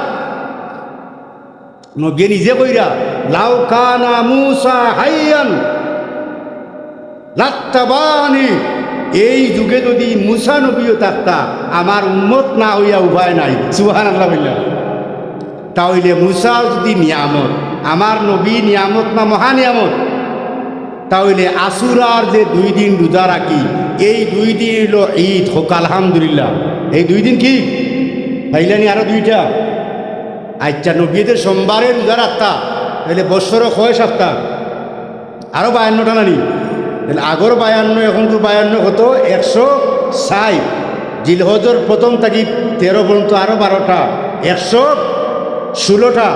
নবীয়ে নিজে কইরা, "লাউ কানা মূসা হাইয়ান লাত্তাবানি।" এই যুগে যুদি মূসা নবীও থাকতা, আমার উম্মত না অইয়া উপায় নাই। সুবহানাল্লাহ বললা। তা অইলে মূসা যুদি নিয়ামত, আমার নবী নিয়ামত না মহা নিয়ামত? তা অইলে আশুরার যে দুই দিন রোজা রাখি, এই দুই দিন অইলো ঈদ। কউক্কা আলহামদুলিল্লাহ। এই দুই দিন কি? পাইলানি আরো দুইটা? আচ্ছা, নবীয়ে সোমবারে রোজা রাখতা, তাইলে বৎসরো কয় সাপ্তা? আরো বায়ান্নটা নানি? তাইলে আগর বায়ান্ন, এখন তো বায়ান্ন কত? একশো ষাইট। জিলহজর প্রথম থাকি তেরো পর্যন্ত আরো বারোটা, একশো ষোলোটা।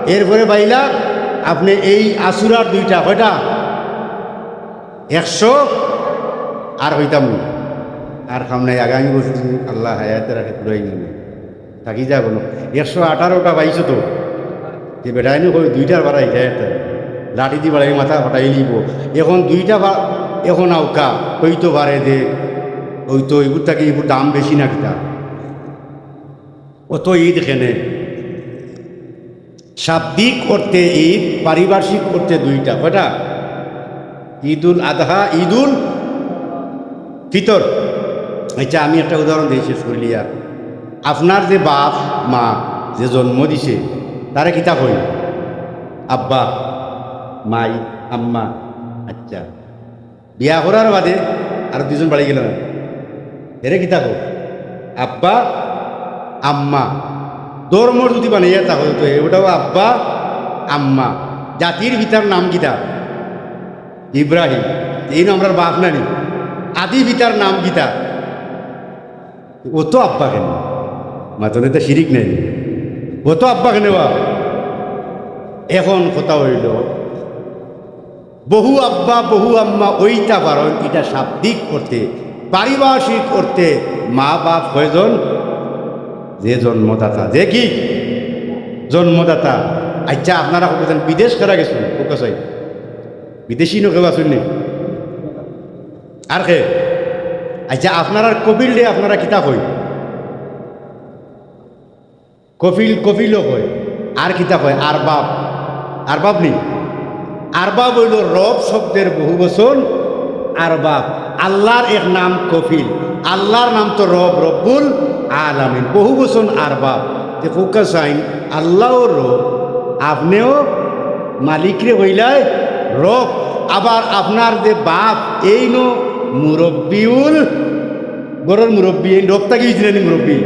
এরপরে পাইলা আপনে এই আশুরার দুইটা, কয়টা? একশো। আর কইতাম না, আর কাম নাই। আগামী বছর যদি আল্লাহ হায়াতে রাখে, পুরাই নিব। থাকি যাইবো না। একশো আঠারোটা পাইছো তো, যে বেটাইনু কই দুইটার বাড়াই যায় একটা, লাঠি দি বাড়াই মাথা ফাটাই নিব। এখন দুইটা বা-, এখন আউক্কা অইতো পারে যে, অইতো ইগুর থাকি ইগুর দাম বেশি না কিতা? অত ঈদ কেনে? শাব্দিক অর্থে ঈদ, পারিভাষিক অর্থে দুইটা। কয়টা? ঈদুল আদহা, ঈদুল ফিতর। আচ্ছা, আমি একটা উদাহরণ দিয়ে শেষ করিলিয়ার। আপনার যে বাপ মা যে জন্ম দিছে, তারে কিতা কইন? আব্বা, মাই, আম্মা। আচ্ছা, বিয়া করার বাদে আরো দুইজন বাড়ি গেল না, এরে কিতা কও? আব্বা, আম্মা। ধর্মর যদি বানাইয়া থাকো তো এটাও আব্বা, আম্মা। জাতির পিতার নাম কিতা? ইব্রাহিম। এইন আমরার বাপ নানি? আদি পিতার নাম কিতা? অত আব্বা কেনে? মাতনে তো শিরিক নাই। অত আব্বা কেনে বা? এখন কথা অইলো, বহু আব্বা, বহু আম্মা অইতা পারইন, ইটা শাব্দিক অর্থে, পারিভাষিক অর্থে মা বাপ কয়জন? যে জন্মদাতা, যে কি? জন্মদাতা। আচ্ছা, আপনারা কইন বিদেশ কারা গেছইন? কউক্কা চাই। বিদেশি নু কেউ আছইন নি? আর কে? আচ্ছা, আপনারার কফিলরে আপনারা কিতা কইন? কফিল, কফিলও কয়। আর কিতা কয়? আরবাব। আরবাব নি? আরবাব অইলো রব শব্দের বহুবচন আরবাব। আল্লার এক নাম কফিল, আল্লার নাম তো রব, রব্বুল আলামিন, বহুবচন আরবাব। তে কউক্কা চাইন, আল্লাও রব, আপনেও মালিকরে কইলায় রব। আবার আপনার যে বাপ, এইনও মুরব্বিউল, ঘরর মুরব্বি, এইন রব থাকি অইছে নি মুরব্বি?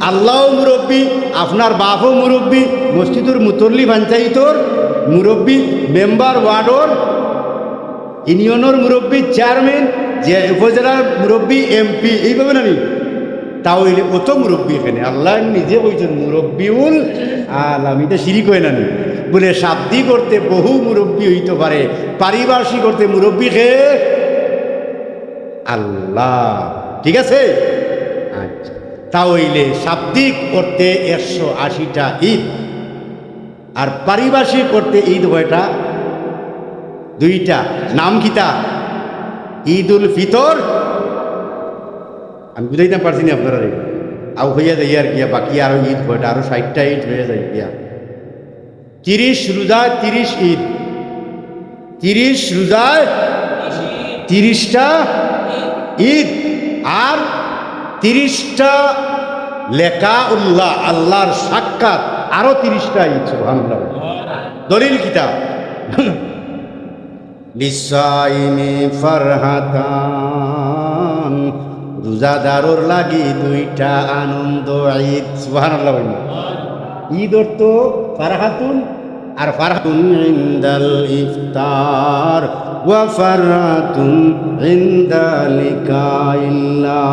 আল্লাও মুরব্বি, আপনার বাপও মুরব্বি, মসজিদর মুতল্লি, পঞ্চায়েতর মুরব্বি, মেম্বার, ওয়ার্ডর, ইউনিয়নর মুরব্বি, চেয়ারম্যান, যে উপজেলার মুরব্বি, এমপি, এইভাবে নানি? তা অইলে অত মুরব্বি কেনে? আল্লায় নিজে কইছইন মুরব্বিউল আলামিন, ইটা শিরিক অয় নানি? বুলে শাব্দিক অর্থে বহু মুরব্বি অইতো পারে, পারিভাষিক অর্থে মুরব্বি কে? আল্লা। ঠিক আছে? আচ্ছা, তা অইলে শাব্দিক অর্থে একশো আশিটা ইদ, আর পারিভাষিক অর্থে ইদ কয়টা? দুইটা। নাম কিতা? ইদুল ফিতর। আমি বুঝাইতাম পারছি নি আপনারারে? আউ অইয়া যাইয়ার গিয়া, বাকি আরো ইদ কয়টা? আরো ষাইটটা ইদ অইয়া যাইগিয়া। তিরিশ রোজায় তিরিশ ইদ, তিরিশ রোজায় তিরিশটা ইদ, আর তিরিশটা লেকা উল্লাহ, আল্লার সাক্ষাৎ, আরো তিরিশটা ইদ। সুবহানাল্লাহ। দলিল কিতা? লিসাইমি ফারহাতান, রোজাদারর লাগি দুইটা আনন্দ ইদ। সুবহানাল্লাহ বলুন। ইদ অর্থ ফারহাতুন, আর ফারহাতুন ইনদাল ইফতার ওয়া ফারহাতুন ইনদা লিকাইল্লাহ।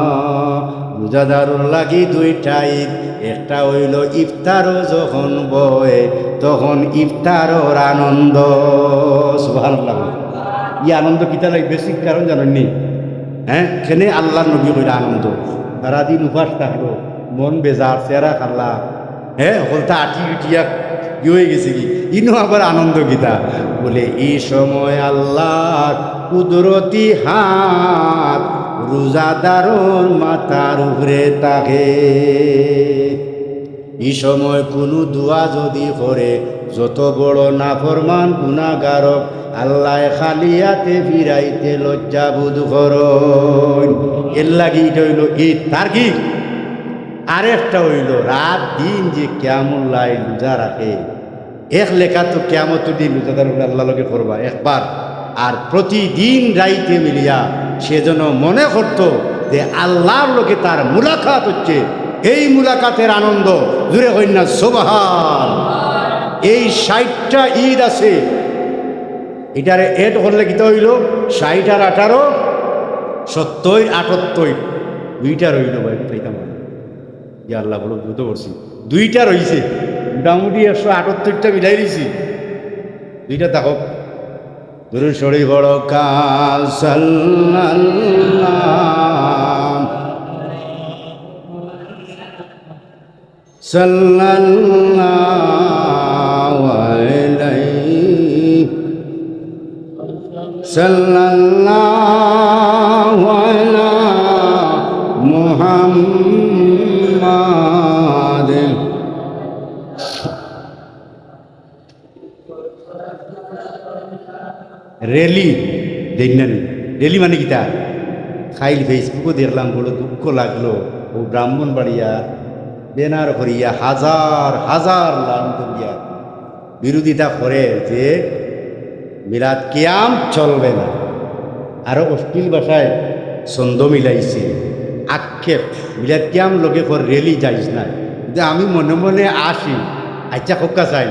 রোজাদারর লাগি দুইটা ইদ, একটা অইলো ইফতারও যখন বয়, তখন ইফতারর আনন্দ। সুবহানাল্লাহ। ই আনন্দ কিতা লাগে? বেসিক কারণ জানইন নি? হ্যাঁ, কেনে আল্লার নবী কইরা আনন্দ। সারাদিন উপাস থাকলো, মন বেজার, চেহারা কালা, হ্যাঁ, হকলতা আটি উঠিয়া কি অইগেছে কি? ইনো আবার আনন্দ কিতা? বুলে, ই সময় আল্লার কুদরতি হাত রোজাদারর মাথার উপরে থাকে। ই সময় কুনু দোয়া যুদি করে, যত বড় নাফরমান গুনাগার অউক, আল্লায় খালি আতে ফিরাইতে লজ্জাবোধ করইন। এরলাগি ইটা অইলো ইদ। তার কি? আরেকটা অইলো, রাত দিন যে কিয়ামুল লাইল রোজা রাখে, এক লেখা তো কিয়ামতর দিন রোজাদার অকলে আল্লার লগে করবা একবার, আর প্রতিদিন রাইতে মিলিয়া সে যেন মনে করতো যে আল্লার লগে তার মুলাকাত অইছে, এই মুলাকাতের আনন্দ। জোরে কইন না সুবহান। এই ষাইটটা ইদ আছে, ইটারে add করলে কিতা অইলো? ষাইট আর আঠারো, সত্তইর, আটাত্তইর, দুইটা রইলো ভাই, কইতাম না। ইয়া আল্লাহ, বড় বিপদো পড়ছি। দুইটা রইছে, মোটামুটি একশো আটাত্তইরটা মিলাই দিছি, দুইটা থাকউক। দুরূদ শরীফ পড়উক্কা, সাল্লাল্লাহু সাল্লাল্লাহু আলাইহি, সাল্লাল্লাহু আলা মুহাম্মাদিন। র‍্যালি, দেখইন না নি? র‍্যালি মানে কিতা? কাইল Facebook-ও দেখলাম, বড় দুঃখ লাগলো। অউ ব্রাহ্মণবাড়িয়ার ব্যানার করিয়া হাজার হাজার লাইন তুলিয়া বিরোধিতা করে যে মিলাদ কিয়াম চলবে না। আরো অশ্লীল ভাষায় ছন্দ মিলাইছে, আক্ষেপ, মিলাদ কিয়াম লগে কর রেলি যাইস না। কিন্তু আমি মনে মনে আসি, আচ্ছা, খোকা চাই,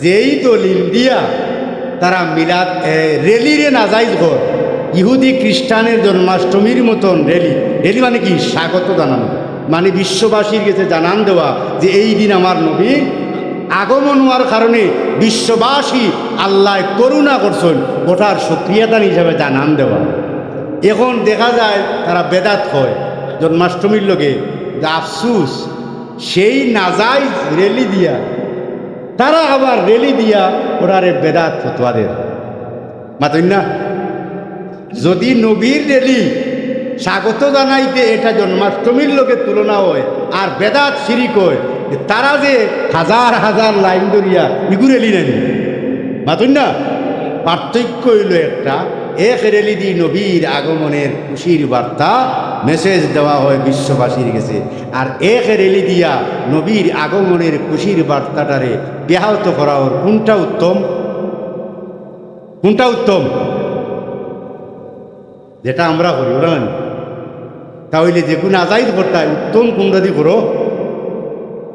যেই দলিল দিয়া তারা মিলাদ, এ, রেলিরে নাজাইজ কর, ইহুদি খ্রিস্টানের জন্মাষ্টমীর মতন রেলি, রেলি মানে কি? স্বাগত জানানো, মানে বিশ্ববাসীর গেছে জানান দেওয়া যে এই দিন আমার নবীর আগমন হওয়ার কারণে বিশ্ববাসী আল্লায় করুণা করছইন, ওটার শুকরিয়া আদায় হিসাবে জানান দেওয়া। এখন দেখা যায় তারা বেদাত কয় জন্মাষ্টমীর লগে, যে আফসুস, সেই নাজাইজ রেলি দিয়া তারা আবার রেলি দিয়া ওরারে বেদাত ফতোয়া দের। মাতইন না? যদি নবীর রেলি স্বাগত জানাইতে এটা জন্মাষ্টমীর লগে তুলনা হয়, আর বেদাত শিরিক হয়, তারা যে হাজার হাজার লাইন ধরিয়া ইগু রেলি নেন, মাতইন না? পার্থক্য হইল একটা, এক রেলি দি নবীর আগমনের খুশির বার্তা, মেসেজ দেওয়া হয় বিশ্ববাসীর গেছে, আর এক রেলি দিয়া নবীর আগমনের খুশির বার্তাটারে ব্যাহত করা হয়। কোনটা উত্তম? কোনটা উত্তম? যেটা আমরা করি, ওটা না? তাহলে যেগুন আজাইদ করতায় উত্তম কোনটা দি করো?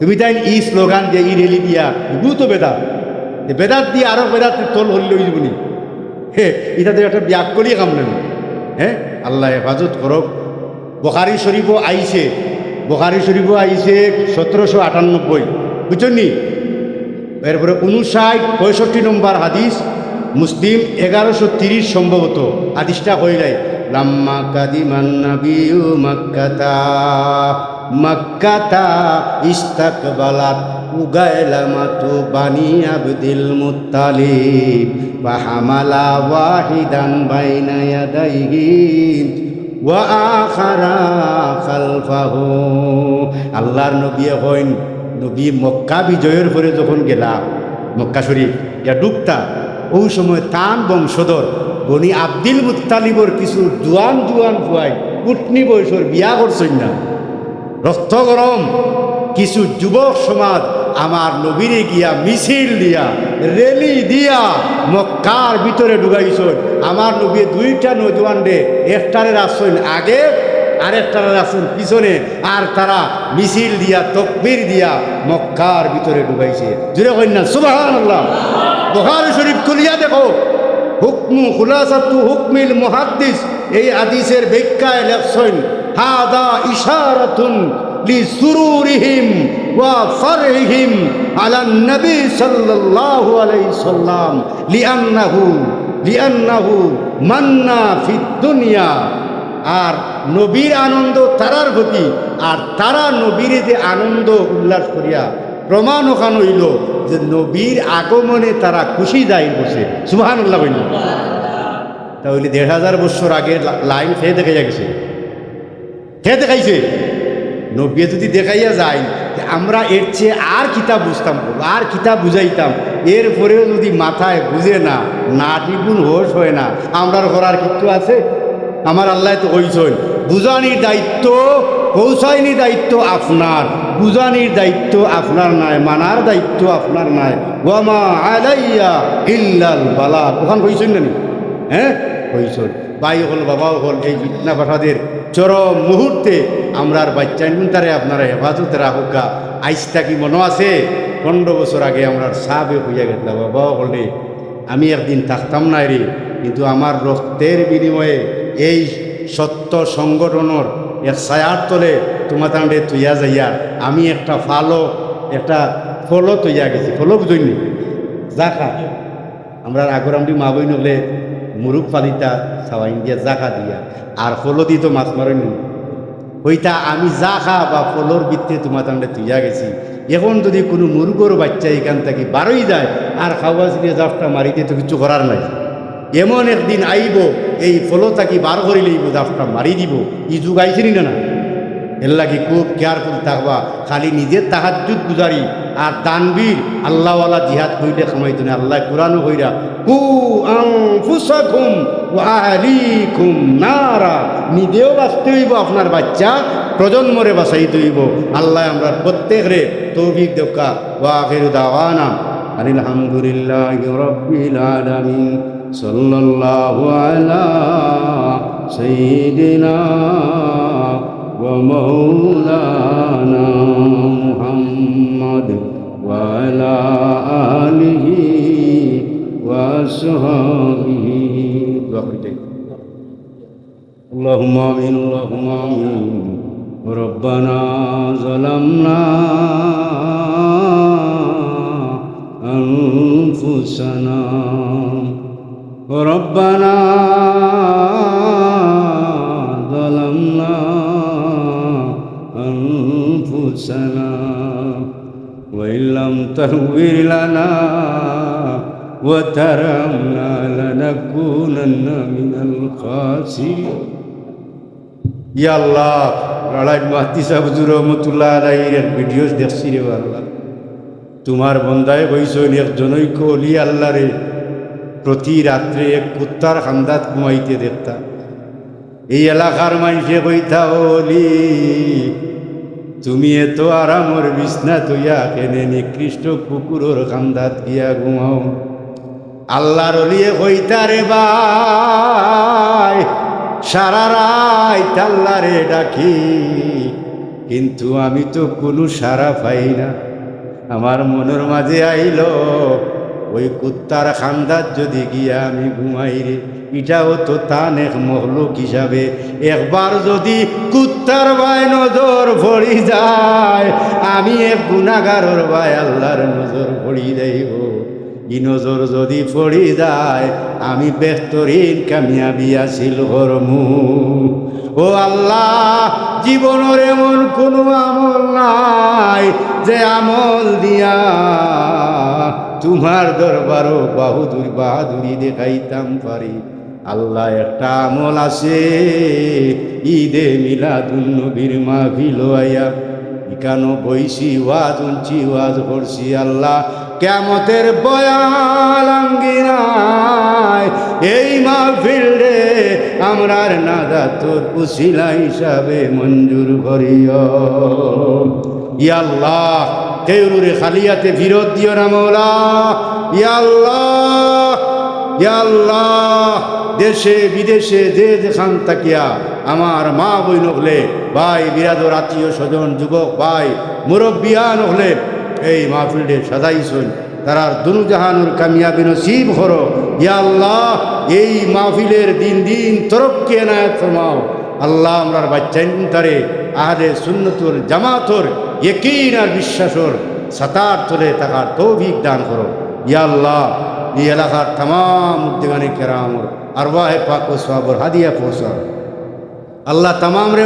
তুমি তাই ই স্লোগান দিয়া, ই রেলি দিয়া, এগু তো বেদাত। এ বেদাত দিয়া আরো বেদাত তল হইল ওই জীবনী। হে, এটা তো একটা ব্যাককলি কাম না। হ্যাঁ, আল্লাহ হেফাজত করুক। বুখারী শরীফও আইছে, বুখারী শরীফও আইছে সতেরোশো আটানব্বই, বুঝছইন নি? এরপরে ঊনষাট, পঁয়ষট্টি নম্বর হাদিস, মুসলিম এগারোশো তিরিশ সম্ভবত, হাদিসটা কইলাই, "লাম্মা কাদিমান নাবিয়্যু মাক্কাতা, মাক্কাতা ইস্তাকবালাত উগাইলামাতু বানি আব্দুল মুত্তালিব, ফাহামালা ওয়াহিদান বাইনা ইয়াদাইহি ওয়া আখারা খালফাহু।" আল্লাহর নবী কইন, নবী মক্কা বিজয়ের পরে যখন গেলা মক্কা শরীফ, ইয়া ঢুকতা, ওই সময় তান বংশধর বনি আব্দুল মুত্তালিবর কিছু জুয়ান জুয়ান পুয়াই, কুটনি বয়সর, বিয়া করছইন না, রক্ত গরম কিছু যুবক সমাজ আমার নবীরে গিয়া মিছিল দিয়া, রেলি দিয়া মক্কার ভিতরে ঢুকাইছইন। আমার নবী দুইটা নজওয়ানরে, একটারে রাখছইন আগে, আরেকটারে রাখছইন পিছনে, আর তারা মিছিল দিয়া, তকবীর দিয়া মক্কার ভিতরে ঢুকাইছে। জুরে কইন না, সুবহানাল্লাহ। বুখারী শরীফ খুলিয়া দেখো, হুকমু খুলাসাতু হুকমিল মুহাদ্দিস, এই হাদিসের ব্যাখ্যায় লেখছইন, "হাদা ইশারাতুন লিসুরুরিহিম ওয়া ফারহিহিম আলান নবী সাল্লাল্লাহু আলাইহি সাল্লাম, লিআন্নাহু, লিআন্নাহু মান্না ফিদ দুনিয়া।" আর নবীর আনন্দ তারার প্রতি, আর তারা নবীরে যে আনন্দ উল্লাস করিয়া, প্রমাণ ওখান হইল যে নবীর আগমনে তারা খুশি জাহির করছে। সুবহানাল্লাহ বলুন। তাহলে দেড় হাজার বছর আগে লা-, লাইন কে দেখাইয়া গেছে? কে দেখাইছে? নবী যদি দেখাইয়া যায়, তে আমরা এর চেয়ে আর কিতা বুঝতাম, আর কিতা বুঝাইতাম? এরপরেও যদি মাথায় বুঝে না, নাটিগুন হোশ হয় না, আমরার করার কিচ্ছু আছে? আমার আল্লাহ তো কইছইন, "বুঝানির দায়িত্ব, পৌঁছাইনি দায়িত্ব আপনার, বুঝানির দায়িত্ব আপনার নায়, মানার দায়িত্ব আপনার নায়, ওয়ামা আলাইয়া ইল্লাল বালাগ।" ওখান কইছইন না নি? হ্যাঁ, কইছইন। ভাই অকল, বাবা অকল, এই ফিতনা ফাসাদের চরম মুহূর্তে আমরার বাচ্চাইনগুনতারে আপনারা হেফাজতে রাখউক্কা। আইজ থাকি মনো আছে, পনেরো বছর আগে আমরার সাবে কইয়া গেছলা, "বাবা অকল রে, আমি একদিন থাকতাম নায় রে, কিন্তু আমার রক্তের বিনিময়ে এই সত্য সংগঠনর এক ছায়ার তলে তুমাতানরে থইয়া যাইয়া আমি একটা ফালো, একটা ফলো থইয়া গেছি।" ফলো বুঝইন নি? জাখা। আমরার আগর আমরি মা বইন অকলে মুরুগ ফালিতা, সাওয়াইন দিয়া, জাখা দিয়া, আর ফলো দি তো মাছ মারইন নি। কইতা, "আমি জাখা বা ফলোর ভিতরে তুমাতানরে থইয়া গেছি। এখন যদি কুনু মুরগর বাচ্চা ইখান থাকি বারই যায় আর খাওয়া ছিনিয়া জাফটা মারি দে, তো কিচ্ছু করার নাই। এমন একদিন আইবো, এই ফলো থাকি বার করি লইবো, জাফটা মারি দিবো।" ই যুগ আইছে নি না, না? এর লাগি খুব কেয়ারফুল থাকবা। খালি নিজে তাহাজ্জুদ গুজারি আর দানবীর আল্লাহওয়ালা জিহাদ কইলে কামাইতো না। আল্লাহ কোরআনও কইরা, "কু আনফুসাকুম ওয়া আহলিকুম নারা।" নিজেও বাঁচতে হইব আপনার বাচ্চা, প্রজন্মরে বাঁচাইতে অইবো। আল্লায় আমরার প্রত্যেকরে তৌফিক দেউক্কা। ওয়া আখিরু দাওয়ানা আনিল হামদুলিল্লাহি রাব্বিল আলামিন। সাল্লাল্লাহু আলা সাইয়্যিদিনা ওয়া মাওলানা মুহাম্মদ ওয়া আলা আলিহি ওয়া আসহাবিহি। দোয়া করি যাই। اللهم آمين، اللهم آمين. ربنا ظلمنا أنفسنا. ربنا ظلمنا أنفسنا. وإن لم تغفر لنا وترحمنا لنكونن من الخاسرين. ইয়া আল্লাহ, রাড়াইল মাহতি সাহেব হুজুর রহমতুল্লাহ আলাইহির এক ভিডিও দেখছি রে আল্লাহ। তুমার বন্দায় কইছইন, এক জনৈক অলি আল্লাহরে প্রতি রাত্রে এক কুত্তার কান্দাত ঘুমাইতে দেখতা। এই এলাকার মাইনষে কইতা, "ও অলি, তুমি এত আরামর বিছনা থইয়া কেনে নিকৃষ্ট কুকুরর কান্দাত গিয়া ঘুমাও?" আল্লাহর অলিয়ে কইতা, "রে ভাই, সারা রাইত আল্লাহরে ডাকি, কিন্তু আমি তো কুনু সাড়া পাই না।" আমার মনর মাঝে আইলো, ওই কুত্তার কান্দাত যুদি গিয়া আমি ঘুমাই রে, ইটাও তো তান এক মখলুক হিসাবে। একবার যুদি কুত্তার বায় নজর পড়ি যায়, আমি এক গুনাগারর বায় আল্লাহর নজর পড়ি যাইবো। ই নজর যুদি পড়ি যায়, আমি বেহতরিন কামিয়াবি হাসিল করমু। ও আল্লাহ, জীবনর এমন কুনু আমল নাই যে আমল দিয়া তুমার দরবারো বাহুদুর-, বাহাদুরি দেখাইতাম পারি। আল্লাহ, একটা আমল আছে, ঈদে মিলাদুন নবীর মাহফিলো আইয়া ইকানো বইছি, ওয়াজ হুনছি, ওয়াজ করছি। আল্লাহ, কিয়ামতর ভয়াল আঙ্গিনায় এই মাহফিলরে আমরার নাজাতর উসিলা হিসাবে মঞ্জুর করিও। ইয়া আল্লাহ, কেউরে খালি আতে ফিরত দিও না মওলা। ইয়া আল্লাহ, ইয়া আল্লাহ, দেশে বিদেশে যে যেখান থাকিয়া আমার মা বইন অকলে, ভাই বিরাদর, আত্মীয় স্বজন, যুবক ভাই, মুরব্বিয়ান অকলে এই মাহফিলরে সাজাইছইন, তারার দুনু জাহানর কামিয়াবি নসিব করো। ইয়া আল্লাহ, এই মাহফিলর দিন দিন তরক্কি এনায়েত ফরমাও। আল্লাহ, আমরার বাইচ্চাইন্তরে আহলে সুন্নতর জামাতর ইয়াকিন আর বিশ্বাসর ছাতার তলে থাকার তৌফিক দান করো। ইয়া আল্লাহ, এই এলাকার তামাম মুর্দেগানে কেরামর আরওয়াহে পাক ও সওয়াবর হাদিয়া পৌঁছাও। আল্লাহ, তামামরে